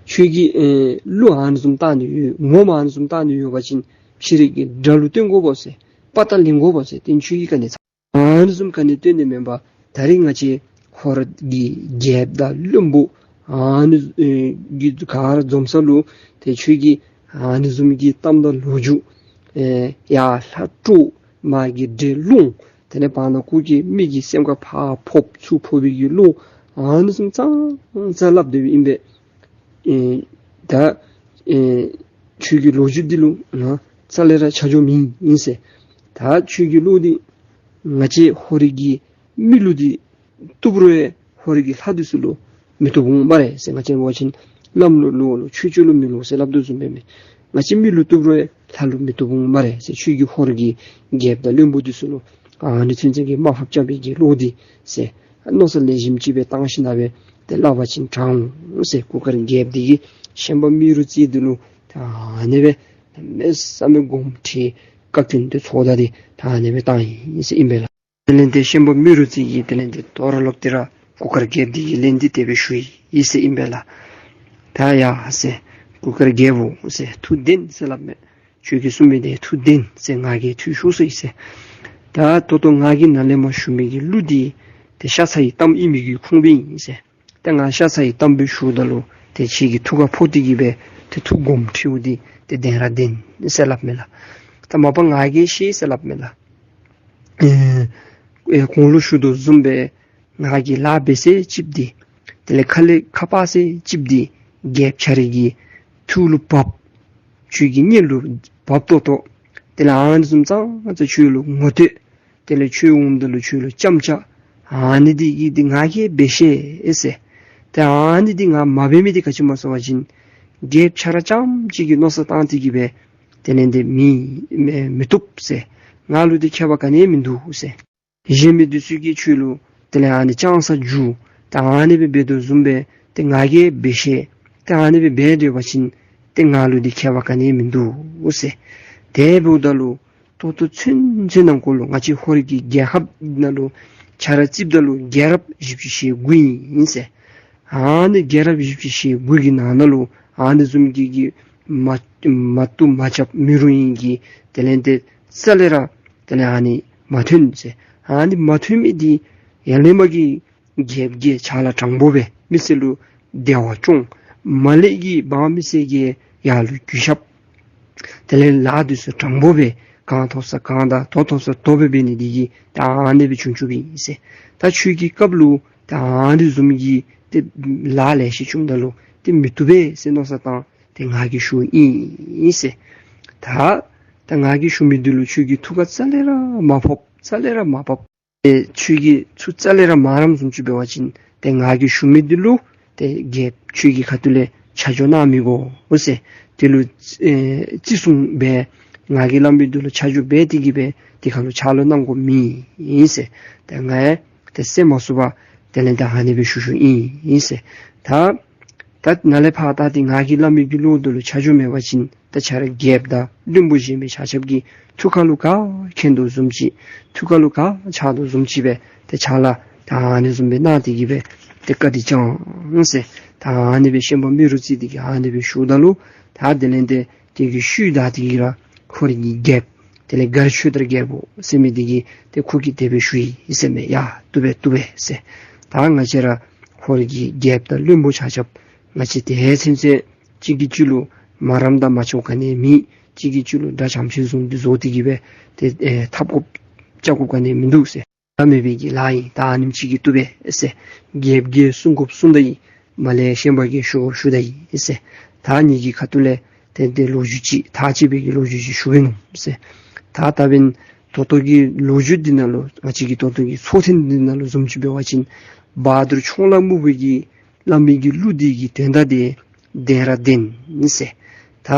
ཁྱོད་ཀྱིས་ཨེ་གླུ་ཨ་ནི་བཟུམ་བཏང་ནི་ཡོད། ངོ་མ་ཨ་ནི་བཟུམ་བཏང་ནི་ཡོད་པ་ཅིན་ཕྱི་རོལ་གྱི་དགྲ་ལུ་སྟོན་དགོ་པས་ཟེར། དཔའ་རྟགས་ལེན་དགོ་པས་ཟེར། ཏེ་ཁྱོད་ཀྱིས་ག་ནི་ཚ་ཨ་ནི་བཟུམ་ག་ནི་སྟོན་ནི་མེན་པར་ད་རིས་ང་བཅས་ཧོར་གྱི་རྒྱལཔོ་དང་བློན་པོ་ཨ་ནི་ཨེ་གི་ག་ར་འཛོམས་ས་ལུ་ཏེ་ཁྱོད་ཀྱིས་ཨ་ནི་བཟུམ་གྱི་གཏམ་དང་ལོ་རྒྱུས་ཨེ་ཡར་ལྷ་དཀྲོག་མར་གྱི་འདྲེ་སློང་དེ་ལས་བར་ན་ཁོ་གི་མི་གི་སེམས་ཁར་ཕར་ཕོག་ཚུར་ཕོག་པའི་གི་བློ་ཨ་ནི་བཟུམ་ཙང་ཙང་སླབ་སྡོདཔ་ཨིན་པས། ཨེ་ད་ཨེ་ཁྱོད་ཀྱི་ལོ་རྒྱུས་འདི་ལུ་ང་རྩ་ལས་ར་ཆ་འཇོག་མེད་ཨིན་ཟེར། ད་ཁྱོད་ཀྱི་བློ་འདི་ང་བཅས་ཧོར་གྱི་མི་ལུ་འདི་བཏུབ་རུང་ཧོར་གྱི་ལྷ་འདི་ཚུ་ལུ་མི་བཏུབ་འོང་སྨ་རེ་ཟེར། ང་བཅས་འབད་བ་ཅིན་བླམ་ལུ་ལོ་ལུ་ཆོས་སྤྱོད་ལུ་མི་ལོ་ཟེར་སླབ་དོ་བཟུམ་སྦེ་མས། ང་བཅས་མི་ལུ་བཏུབ་རུང་ལྷ་ལུ་མི་བཏུབ་འོང་སྨ་རེ་ཟེར། ཁྱོད་ཀྱིས་ཧོར་གྱི་རྒྱལཔོ་དང་བློན་པོ་འདི་ཚུ་ལུ་ཨ་ནི་ཚུན་ཚོད་ཀྱི་དམའ་ཕབ་རྐྱབ་པའི་གི་བློ་འདི་ཟེར། མནོ་བསམ་ལེགས་ཤོམ་ཅིག་སྦེ་བཏང་ཞིནམ་ལས་ཏེ་སླབ་པ་ཅིན་དྲག་འོང་ཟེར། གུར་དཀར་རྒྱལཔོ་འདི་གིས་ཤན་པ་རྨེ་རུ་རྩེ་འདི་ལུ་ད་ཨ་ནི་སྦེ་གནམ་མེད་ས་མེད་དགོངསམ་ཁྲེལ་བཀའ་བཀྱོན་དེ་ཚོགས་བརྡ་དེ་ད་ཨ་ནི་སྦེ་བཏང་ཡི་ཟེར་ཨིན་པས་ལགས། དེ་ལས་ཏེ་ཤན་པ་རྨེ་རུ་རྩེ་གིས་དེ་ལས་ཏེ་དོ་རུང་ལོག་སྟེ་ར་གུར་དཀར་རྒྱལཔོ་འདི་གིས་ལན་འདི་དེ་སྦེ་ཞུ་ཡི་ཟེར་ཨིན་པས་ལགས། ད་ཡ་ཟེར་གུར་དཀར་རྒྱལཔོ་ཟེར་ཐུགས་བདེན་ཟེར་སླབ་མས། ཁྱོད་ཀྱིས་གསུངས་མི་འདི་ཐུགས་བདེན་ཟེར། ང་གིས་ཐོས་ཤོར་སོ་ཡི་ཟེར། ད་ད་ལྟོ་ང་གིས་ནཱ་ལས་མར་ཞུ་མི་གི་གླུ་འདི་ཏེ་ཤ་ཚ་ཡི་གཏམ་ཨིན་མི་གི་ཁུངས་སྦེ་ཨིན་ཟེར། ད་ང་ཤ་ཚ་ཡི་གཏམ་སྦེ་ཞུཝ་ད་ལུ་ཏེ་ཁྱོད་ཀྱི་ཐུགས་ཁར་ཕོག་སྟེ་གི་སྦེ་ཏེ་ཐུགས་དགོངསམ་ཁྲེལཝ་འདི་ཏེ་བདེན་ར་བདེན་ཟེར་སླབ་མས་ལགས། ད་མ་པ་ང་གིས་ཤེས་ཟེར་སླབ་མས་ལགས། ཨེ་ཨེ་གོང་ལུ་ཞུ་དོ་བཟུམ་སྦེ་ང་གིས་ལཱ་འབད་ས་ཅིག་འདི་དེ་ལས་ཁ་ལས་ཁ་ཕར་ས་ཅིག་འདི་རྒྱལཔོ་ཁྱོད་རའི་གི་ཐུགས་ལུ་བབ། ཁྱོད་ཀྱི་སྙིང་ལུ་བབ་ཏོག་ཏོ། དེ་ལས་ཨ་ནི་བཟུམ་ཙང་ཙང་ཁྱོད་ལུ་ངོ་བསྟོད། དེ་ལས་ཁྱོད་འོངམ་ད་ལུ་ཁྱོད་ལུ་ཅམ་ཅ། ཨ་ནི་འདི་གིས་འདི་ང་གིས་འབད་ཤེས་ཟེར། ཏེ་ཨ་ནི་འདི་ང་མ་འབད་མི་འདི་ག་ཅི་སྨོ་ཟེར་བ་ཅིན་རྒྱལཔོ་ཁྱོད་ར་རྐྱངམ་གཅིག་གིས་མནོ་བསམ་བཏང་སྟེ་གི་སྦེ་དེ་ལས་འདི་མི་མི་མི་བཏུབ་ཟེར། ང་ལུ་འདི་ཁྱད་པར་ག་ནི་མིན་འདུག་ཟེར། གཞན་མི་འདི་ཚུ་གིས་ཁྱོད་ལུ་དེ་ལས་ཨ་ནི་ཅང་ས་འཇུ། ད་ཨ་ནི་སྦེ་འབད་དོ་བཟུམ་སྦེ་ཏེ་ང་གིས་འབད་ཤེས། ཏེ་ཨ་ནི་སྦེ་འབད་སྡོད་པ་ཅིན་ཏེ་ང་ལུ་འདི་ཁྱད་པར་ག་ནི་མིན་འདུག་ཟེར། དེ་འབདཝ་ད་ལུ་ད་ལྟོ་ཚུན་ཚོད་ནང་འཁོད་ལུ་ང་བཅས་ཧོར་གྱི་རྒྱལ་ཁབ་ནང་ལུ་ཆ་ར་རྩིསཝ་ད་ལུ་རྒྱལ་རབས་བཞི་བཅུ་ཞེ་དགུ་ཨིན་ཟེར། ཨ་ནི་རྒྱལ་རབས་བཞི་བཅུ་ཞེ་དགུ་གི་ནང་ན་ལུ་ཨ་ནི་བཟུམ་གྱི་གི་མ་མ་བཏུབ་མ་ཆོགཔ་མི་རུང་ཡིན་གྱི་དེ་ལས་འདི་རྩ་ལས་ར་དེ་ལས་ཨ་ནི་མ་ཐོན་ཟེར། ཨ་ནི་མ་ཐོན་མི་འདི་ཡར་ལས་མར་གྱི་རྒྱལཔོ་གིས་ཕྱག་ལཱ་དྲང་པོ་སྦེ་མི་སེར་ལུ་བདེ་བ་སྐྱོང་། མར་ལས་ཀྱི་འབངས་མི་སེར་གྱིས་ཡར་ལུ་གུས་ཞབས། དེ་ལས་ལཱ་འདི་ཚུ་དྲང་པོ་སྦེ་གང་ཐོབ་ས་གང་དང་དོ་ཐོབ་ས་དོ་སྦེ་འབད་ནི་འདི་གིས་ད་ཨ་ནི་སྦེ་བྱུང་བྱུངམ་ཨིན་ཟེར། ད་ཁྱོད་ཀྱི་སྐབས་ལུ་ད་ཨ་ནི་བཟུམ་གྱི་ཏེ་ལཱ་ལེ་ཤ་བྱུངམ་ད་ལུ་ཏེ་མི་བཏུབ་པས་ཟེར་མནོ་བསམ་བཏང་སྟེ་ང་གིས་ཞུཝ་ཨིན་ཟེར། ད་ད་ང་གིས་ཞུ་མི་འདི་ལུ་ཁྱོད་ཀྱི་ཐུགས་ཁར་རྩ་ལས་ར་མ་ཕོག། རྩ་ལས་ར་མ་བབ། ཨེ་ཁྱོད་ཀྱི་ཚུར་རྩ་ལས་ར་མ་རནམ་བཟུམ་ཅིག་འབད་བ་ཅིན་ཏེ་ང་གིས་ཞུ་མི་འདི་ལུ་ཏེ་རྒྱལཔོ་ཁྱོད་ཀྱི་ཁ་ཐུག་ལས་ཆ་འཇོག་གནང་མི་དགོ་ཟེར། དེ་ལུ་ཨེ་བརྩི་སྲུང་འབད་ང་གིས་སླབ་མི་འདི་ལུ་ཆ་འཇོག་འབད་དེ་གི་སྦེ་དེ་ཁར་ལུ་ཕྱག་ལཱ་གནང་དགོཔ་མེད་ཟེར། ཏེ་ང་ཡང་ཏེ་གསན་མ་ཚུགས་པར་དེ་ལས་ད་ཨ་ནི་སྦེ་ཞུ་ཞུཝ་ཨིན་ཟེར། ད་ད་ནཱ་ལས་ཕར་ད་འདི་ང་གིས་སླབ་མི་གི་བློ་འདི་ལུ་ཆ་འཇོག་མེད་པ་ཅིན་ད་ཁྱོད་ར་རྒྱལཔོ་དང་བློན་པོ་གཞན་མི་ཆ་ཁྱབ་ཀྱི་ཐུགས་ཁར་ལུ་ག་མཁྱེན་དོ་བཟུམ་ཅིག་ཐུགས་ཁར་ལུ་ག་ཆགས་དོ་བཟུམ་ཅིག་སྦེ་ཏེ་ཕྱག་ལཱ་ད་ཨ་ནི་བཟུམ་སྦེ་གནང་སྟེ་གི་སྦེ་ཏེ་བཀའ་དྲིན་བསྐྱང་ཟེར། ད་ཨ་ནི་སྦེ་ཤན་པ་རྨེ་རུ་རྩེ་འདི་གིས་ཨ་ནི་སྦེ་ཞུཝ་ད་ལུ་ད་དེ་ལས་ཏེ་དེ་གི་ཤུལ་ད་དེ་གི་ར་ཧོར་གྱི་རྒྱལཔོ་དེ་ལས་མགར་ཆོས་དར་རྒྱལ་པོ་ཟེར་མི་འདི་གིས་ཏེ་ཁོ་གིས་དེ་སྦེ་ཞུ་ཡི་ཟེར་མས། ཡ་བཏུབ་པས་བཏུབ་པས་ཟེར། ད་ང་བཅས་ར་ཧོར་གྱི་རྒྱལཔོ་དང་བློན་པོ་ཆ་ཁྱབ་ང་བཅས་དེ་ཚུན་ཚོད་གཅིག་གིས་གཅིག་ལུ་མ་རནམ་དང་མ་ཆོགཔ་ག་ནི་མེད། གཅིག་གིས་གཅིག་ལུ་དགྲ་བྱམས་ཆེ་བཟུམ་འདི་བཟོ་སྟེ་གི་སྦེ་ཏེ་ཨེ་འཐབ་དགོཔ་རྐྱབ་དགོཔ་ག་ནི་མིན་འདུག་ཟེར། ད་མེད་པའི་གི་ལཱ་ཨིན། ད་ཨ་ནེམ་ཅིག་གིས་བཏུབ་པས་ཟེར། རྒྱལཔོ་གིས་གསུང་དགོཔ་གསུང་ད་ཡི། མར་ལས་ཤན་པ་གིས་ཞུ་དགོཔ་ཞུ་ད་ཡི་ཟེར། ད་ངེ་གི་ཁ་ཐུག་ལས་ཏེ་ཏེ་ལོ་རྒྱུས་ཅིག་ཐག་བཅད་པའི་གི་ལོ་རྒྱུས་ཅིག་ཞུ་གེ་ནོ་ཟེར། ད་ད་འབདན་ད་ལྟོ་གི་ལོ་རྒྱུས་འདི་ནང་ལུ་ང་བཅས་ཀྱི་ད་ལྟོ་གི་ཚོགས་ཐེངས་འདི་ནང་ལུ་བཟུམ་ཅིག་འབད་བ་ཅིན་བ་དུར་ཁྱུང་ལྷ་སྨུག་པོ་གིས་སླབ་མི་གི་གླུ་འདི་གི་དོན་དག་འདི་བདེན་ར་བདེན་ཟེར། ད་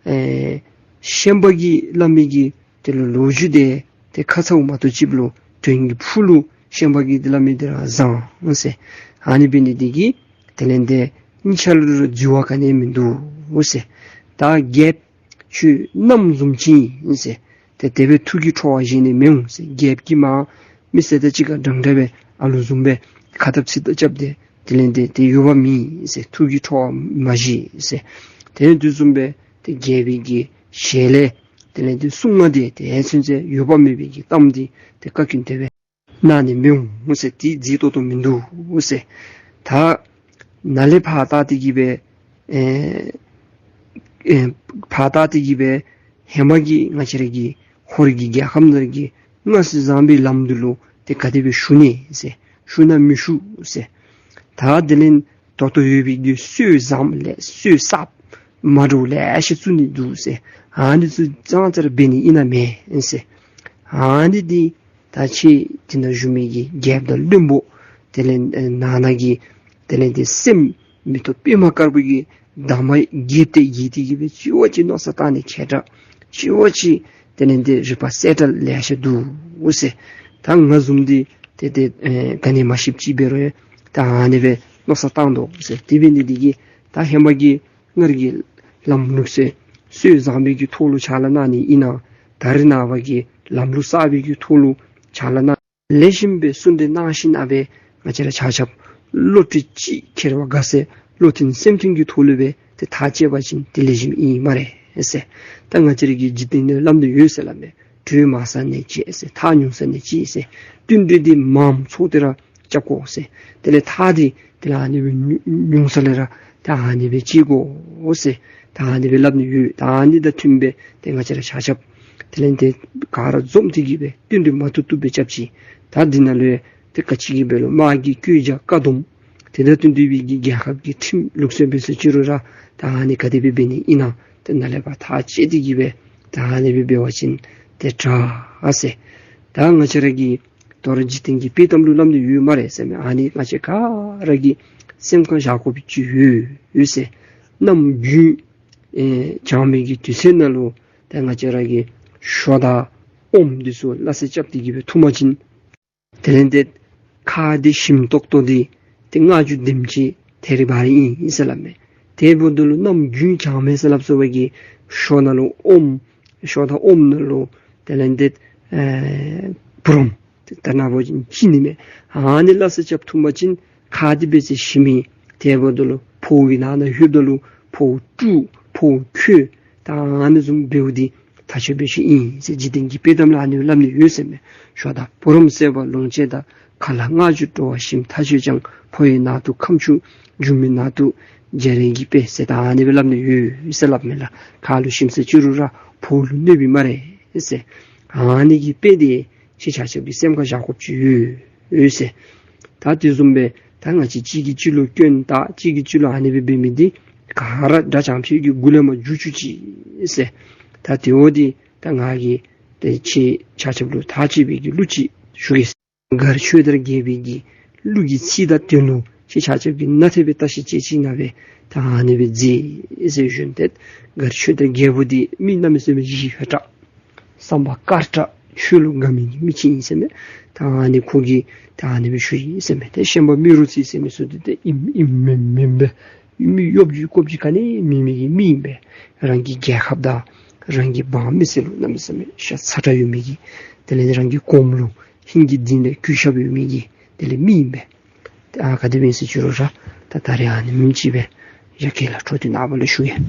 ཨེ་ཤན་པ་གིས་སླབ་མི་གི་དེ་ལུ་ལོ་རྒྱུས་འདི་ཏེ་ཁ་ཚཝ་མ་གཏོགས་ཅིག་ལུ་དོན་གྱི་ཕུགས་ལུ་ཤན་པ་གིས་འདི་སླབ་མི་འདི་ར་བཟང་ཟེར། ཨ་ནི་འབད་ནི་འདི་གིས་དེ་ལས་ཏེ་གཉིས་ཆ་ལུ་འཛོལ་བ་ག་ནི་མིན་འདུག་ཟེར། ད་རྒྱལཔོ་ཁྱོད་གནམ་བཟུམ་ཅིག་ཨིན་ཟེར། ཏེ་དེ་སྦེ་ཐུགས་ཀྱི་ཁྲོ་བ་བཞེས་ནི་མི་འོང་ཟེར། རྒྱལཔོ་གིས་མ་མི་སེར་དང་གཅིག་ཁར་འདྲན་འདྲ་སྦེ་ཨ་ལུ་བཟུམ་སྦེ་ཁ་འཐབ་ཚིག་འཐབ་རྐྱབ་སྟེ་ དེ་ལས་ཏེ་ཏེ་འོས་འབབ་མེད་ཟེར། ཐུགས་ཀྱི་ཁྲོ་བ་མ་བཞེས་ཟེར། དེ་ལས་དེ་བཟུམ་སྦེ་ཏེ་རྒྱལ་པོའི་གི་ཞལ་ལས་དེ་ལས་ཏེ་གསུང་ང་དེ་ཏེ་ཚུན་ཚོད་འོས་འབབ་མེད་པའི་གི་གཏམ་དེ་ཏེ་བཀའ་བཀྱོན་དེ་སྦེ་གནང་ནི་མི་འོང་ཟེར། དེ་མཛེས་ཏོག་ཏོ་མིན་འདུག་ཟེར། ད་ནཱ་ལས་ཕར་ད་དེ་གི་སྦེ་ཨེ་ཨེ་ཕར་ད་དེ་གི་སྦེ་ཧེ་མ་གི་ང་བཅས་ར་གི་ཧོར་གྱི་རྒྱལ་ཁམས་ནང་གི་སྔར་སྲོལ་བཟང་པོའི་ལམ་འདི་ལུ་ཏེ་ག་དེ་སྦེ་ཞུགས་ནི་ཟེར། ཞུགས་ན་མི་ཞུགས་ཟེར། ད་དེ་ལས་ད་ལྟོ་ཡོད་པའི་གི་སྲོལ་བཟང་ལས་སྲོལ་གསརཔ་མ་འདྲཝ་ལེ་ཤ་བཙུགས་ནི་འདུག་ཟེར། ཨ་ནི་ཚུ་ཙང་ཙང་ར་འབད་ནི་ཨིན་ན་མེན་ཟེར། ཨ་ནི་འདི་ད་ཁྱེད་དེ་ནང་བཞུགས་མི་གི་རྒྱལཔོ་དང་བློན་པོ་དེ་ལས་ཨེ་ནང་ན་གི་དེ་ལས་ཏེ་སེམས་མི་ཐོགས་པདྨ་དཀར་པོ་གི་འདབ་མ་རྒྱས་ཏེ་རྒྱས་ཏེ་གི་སྦེ་གཅིག་བ་གཅིག་མནོ་བསམ་བཏང་ནི་མཁས་དྲགས། གཅིག་བ་གཅིག་དེ་ལས་ཏེ་རིག་པ་གསལ་དྲགས་ལེ་ཤ་འདུག་ཟེར། ད་ང་བཟུམ་འདི་ཏེ་ཏེ་ཨེ་ག་ནི་མ་ཤེསཔ་ཅིག་འབད་རུང་ད་ཨ་ནི་སྦེ་མནོ་བསམ་བཏང་དོ་ཟེར། དེ་འབད་ནི་འདི་གིས་ད་ཧེ་མ་གི་སྔར་གྱི་ལམ་ལུགས་སྲོལ་སྲོལ་བཟང་པོའི་གི་ཐོག་ལུ་ཕྱག་ལཱ་གནང་ནི་ཨིན་ན། ད་རེས་ནངས་པ་གི་ལམ་ལུགས་གསར་པའི་གི་ཐོག་ལུ་ཕྱག་ལཱ་གནང་ལེགས་ཤོམ་སྦེ་གསུང་གྲོས་གནང་ཞིནམ་ལས་ང་བཅས་ར་ཆ་ཁྱབ་བློ་གྲོས་གཅིག་ཁྱེར་བ་དགའ་ཚལ་བློ་མཐུན་སེམས་མཐུན་གྱི་ཐོག་ལུ་སྦེ་ཏེ་ཐག་བཅད་པ་ཅིན་དེ་ལེགས་ཤོམ་ཨིན་སྨ་རེ་ཟེར། ད་ང་བཅས་ར་གི་འཇིག་རྟེན་ནང་སླབ་ནི་ཡོད་ཟེར་སླབ་མས། གྲོས་མང་ས་ནི་ཅིག་ཟེར། ཐག་ཉུང་ས་ནི་ཅིག་ཟེར། བསྟུན་གྲོས་འདི་མངམ་ཚོགས་ཏེ་ར་རྐྱབ་དགོ་ཟེར། དེ་ལས་ཐག་འདི་དེ་ལས་ཨ་ནི་སྦེ་ཉུང་ཉུང་ས་ལས་ར་ད་ཨ་ནི་སྦེ་བཅད་དགོ་ཟེར། ད་ཨ་ནི་སྦེ་སླབ་ནི་ཡོད། ད་ཨ་ནི་དང་མཐུནམ་སྦེ་ཏེ་ང་བཅས་ར་ཆ་ཁྱབ་དེ་ལས་ཏེ་ག་ར་འཛོམས་ཏེ་གི་སྦེ་བསྟུན་གྲོས་མ་བཏུབ་བཏུབ་སྦེ་རྐྱབ་ཅི། ད་འདི་ནང་ལུ་ཏེ་ག་ཅི་གི་འབད་རུང་དམག་གི་བཀོད་རྒྱ་བཀག་སྡོམ་དེ་དང་བསྟུན་ཏེ་སྦེ་གི་རྒྱལ་ཁབ་ཀྱི་ཁྲིམས་ལུགས་སྲོལ་འབད་ཟེར་ཅི་རུང་ར་ད་ཨ་ནི་ག་དེ་སྦེ་འབད་ནི་ཨིན་ན་ཏེ་ནཱ་ལས་ཕར་ཐག་བཅད་དེ་གི་སྦེ་ད་ཨ་ནི་སྦེ་འབད་བ་ཅིན་ཏེ་དྲག་ཟེར། ད་ང་བཅས་ར་གི་དོ་རུང་འཇིག་རྟེན་གྱི་དཔེ་གཏམ་ལུ་སླབ་ནི་ཡོད་སྨ་རེ་ཟེར་མས། ཨ་ནི་ང་བཅས་ག་ར་གིས་སེམས་ཁར་བཞག་དགོཔ་ཅིག་ཡོད་ཡོད་ཟེར། གནམ་དགུན་ཨེ་གྱང་མའི་གི་དུས་ཚོད་ནང་ལུ་ཏེ་ང་བཅས་ར་གིས་ཞོ་དང་ཨོམ་འདི་ཚུ་སླ་བསྲེ་རྐྱབ་སྟེ་གི་སྦེ་འཐུང་པ་ཅིན་དེ་ལས་ཏེ་ཁ་འདི་ཞིམ་ཏོག་ཏོ་འདི་ཏེ་མངར་ཆུ་ལྡེམ་ཅིག་ཐད་རི་བ་རི་ཨིན་ཨིན་ཟེར་སླབ་མས། དེ་འབདཝ་ད་ལུ་གནམ་དགུན་གྱང་མེད་ཟེར་སླབ་སོང་བའི་གི་ཞོ་ནང་ལུ་ཨོམ་ཞོ་དང་ཨོམ་ནང་ལུ་དེ་ལས་ཏེ་ཨེ་བུ་རམ་ད་ནཱ་བུ་ཅིག་ཅིག་ནི་མས། ཨ་ནི་སླ་བསྲེ་རྐྱབ་འཐུང་པ་ཅིན་ཁ་འདི་འབད་ཚེ་ཞིམ་མས། དེ་འབདཝ་ད་ལུ་ཕོཝ་གི་ནང་ན་ལྷོདཔ་ད་ལུ་ཕོཝ་དཀྲུག་ཕོཝ་ཁོལ་ད་ཨ་ནི་བཟུམ་འབདཝ་འདི་ཐག་ཆོད་པའི་ཅིག་ཨིན་ཟེར། འཇིག་རྟེན་གྱི་དཔེ་གཏམ་ལུ་ཨ་ནི་སླབ་ནི་ཡོད་ཟེར་མས། ཞོ་དང་བུ་རམ་བསྲེས་པ་ལོངས་སྤྱོད་དང་། ཁ་ལ་མངར་ཆུ་བྲོ་བ་ཞིམ་ཐག་ཆོད་ཀྱང་། ཕོ་ཡི་ནང་དུ་ཁམ་ཆུ་འབྱུང་མིན་ནང་དུ་བྱ་རིན་གྱི་དཔེ་ཟེར་ད་ཨ་ནི་སྦེ་སླབ་ནི་ཡོད་ཟེར་སླབ་མས་ལགས། ཁ་ལུ་ཞིམ་ཟེར་ཅི་རུང་ར་ཕོཝ་ལུ་གནོདཔ་ཨིན་སྨ་རེ་ཟེར། ཨ་ནི་གི་དཔེ་འདི་ཁྱེད་ཆ་ཁྱབ་ཀྱིས་སེམས་ཁར་བཞག་དགོཔ་ཅིག་ཡོད་ཡོད་ཟེར། ད་དེ་བཟུམ་སྦེ་ད་ང་བཅས་གཅིག་གིས་གཅིག་ལུ་སྐྱོན་བཏགས་གཅིག་གིས་གཅིག་ལུ་ཨ་ནི་སྦེ་འབད་མི་འདི་ག་ར་དགྲ་བྱམས་ཆེན་གྱི་མགུ་ལས་མར་འཇུ་བཅུག་ཅིག་ཟེར། ད་དེ་འོ་འདི་ད་ང་གིས་ཏེ་ཁྱེད་ཆ་ཁྱབ་ལུ་ཐག་བཅད་པའི་གི་གླུ་ཅིག་ཞུ་གེ། མགར་ཆོས་དར་རྒྱལ་པོའི་གི་གླུ་གི་ཚིག་དང་དོན་ལུ་ཁྱེད་ཆ་ཁྱབ་ཀྱིས་རྣ་ཐད་སྦེ་བལྟ་ཤིག། ཅིག་ཅིག་ནང་སྦེ་ད་ཨ་ནི་སྦེ་མཛད་ཟེར་ཞུ་ནི། ཏེ་མགར་ཆོས་དར་རྒྱལ་པོ་འདི་མི་གནམ་མེད་ས་མེད་ཞི་ཧུས་དྲགས་བསམ་པ་དཀར་དྲགས་ཆོས་ལུ་དགའ་མི་གི་མི་ཅིག་ཨིན་ཟེར་མས། ད་ཨ་ནི་ཁོ་གིས་ད་ཨ་ནི་སྦེ་ཞུ་ཡི་ཟེར་མས། ཏེ་ཤན་པ་རྨེ་རུ་རྩེ་ཟེར་མི་ཚུ་འདི་ཏེ་ཨིནམ་ཨིནམ་མེནམ་མེནམ་སྦེ་མི་གཡོ་སྒྱུ་ཀོ་སྒྱུ་ག་ནི་མེད་མི་གི་མི་ཨིན་པས། རང་གི་རྒྱལ་ཁབ་དང་རང་གི་འབངས་མི་སེར་ལུ་གནམ་མེད་ས་མེད་ཤ་ཚ་དྲགས་ཡོད་མི་གི་དེ་ལས་རང་གི་གོངམ་ལུ་ཧིང་གི་གཏིང་ལས་གུས་ཞབས་ཡོད་མི་གི་དེ་ལས་མི་ཨིན་པས། ཏེ་ཨ་ག་དེ་སྦེ་ཨིན་ཟེར་ཅི་རུང་ར་ད་ད་རེས་ཨ་ནེམ་ཅིག་སྦེ་ཡ་གི་ལགས། འཕྲོ་འདི་ནངས་པ་ལུ་ཞུ་ཡི།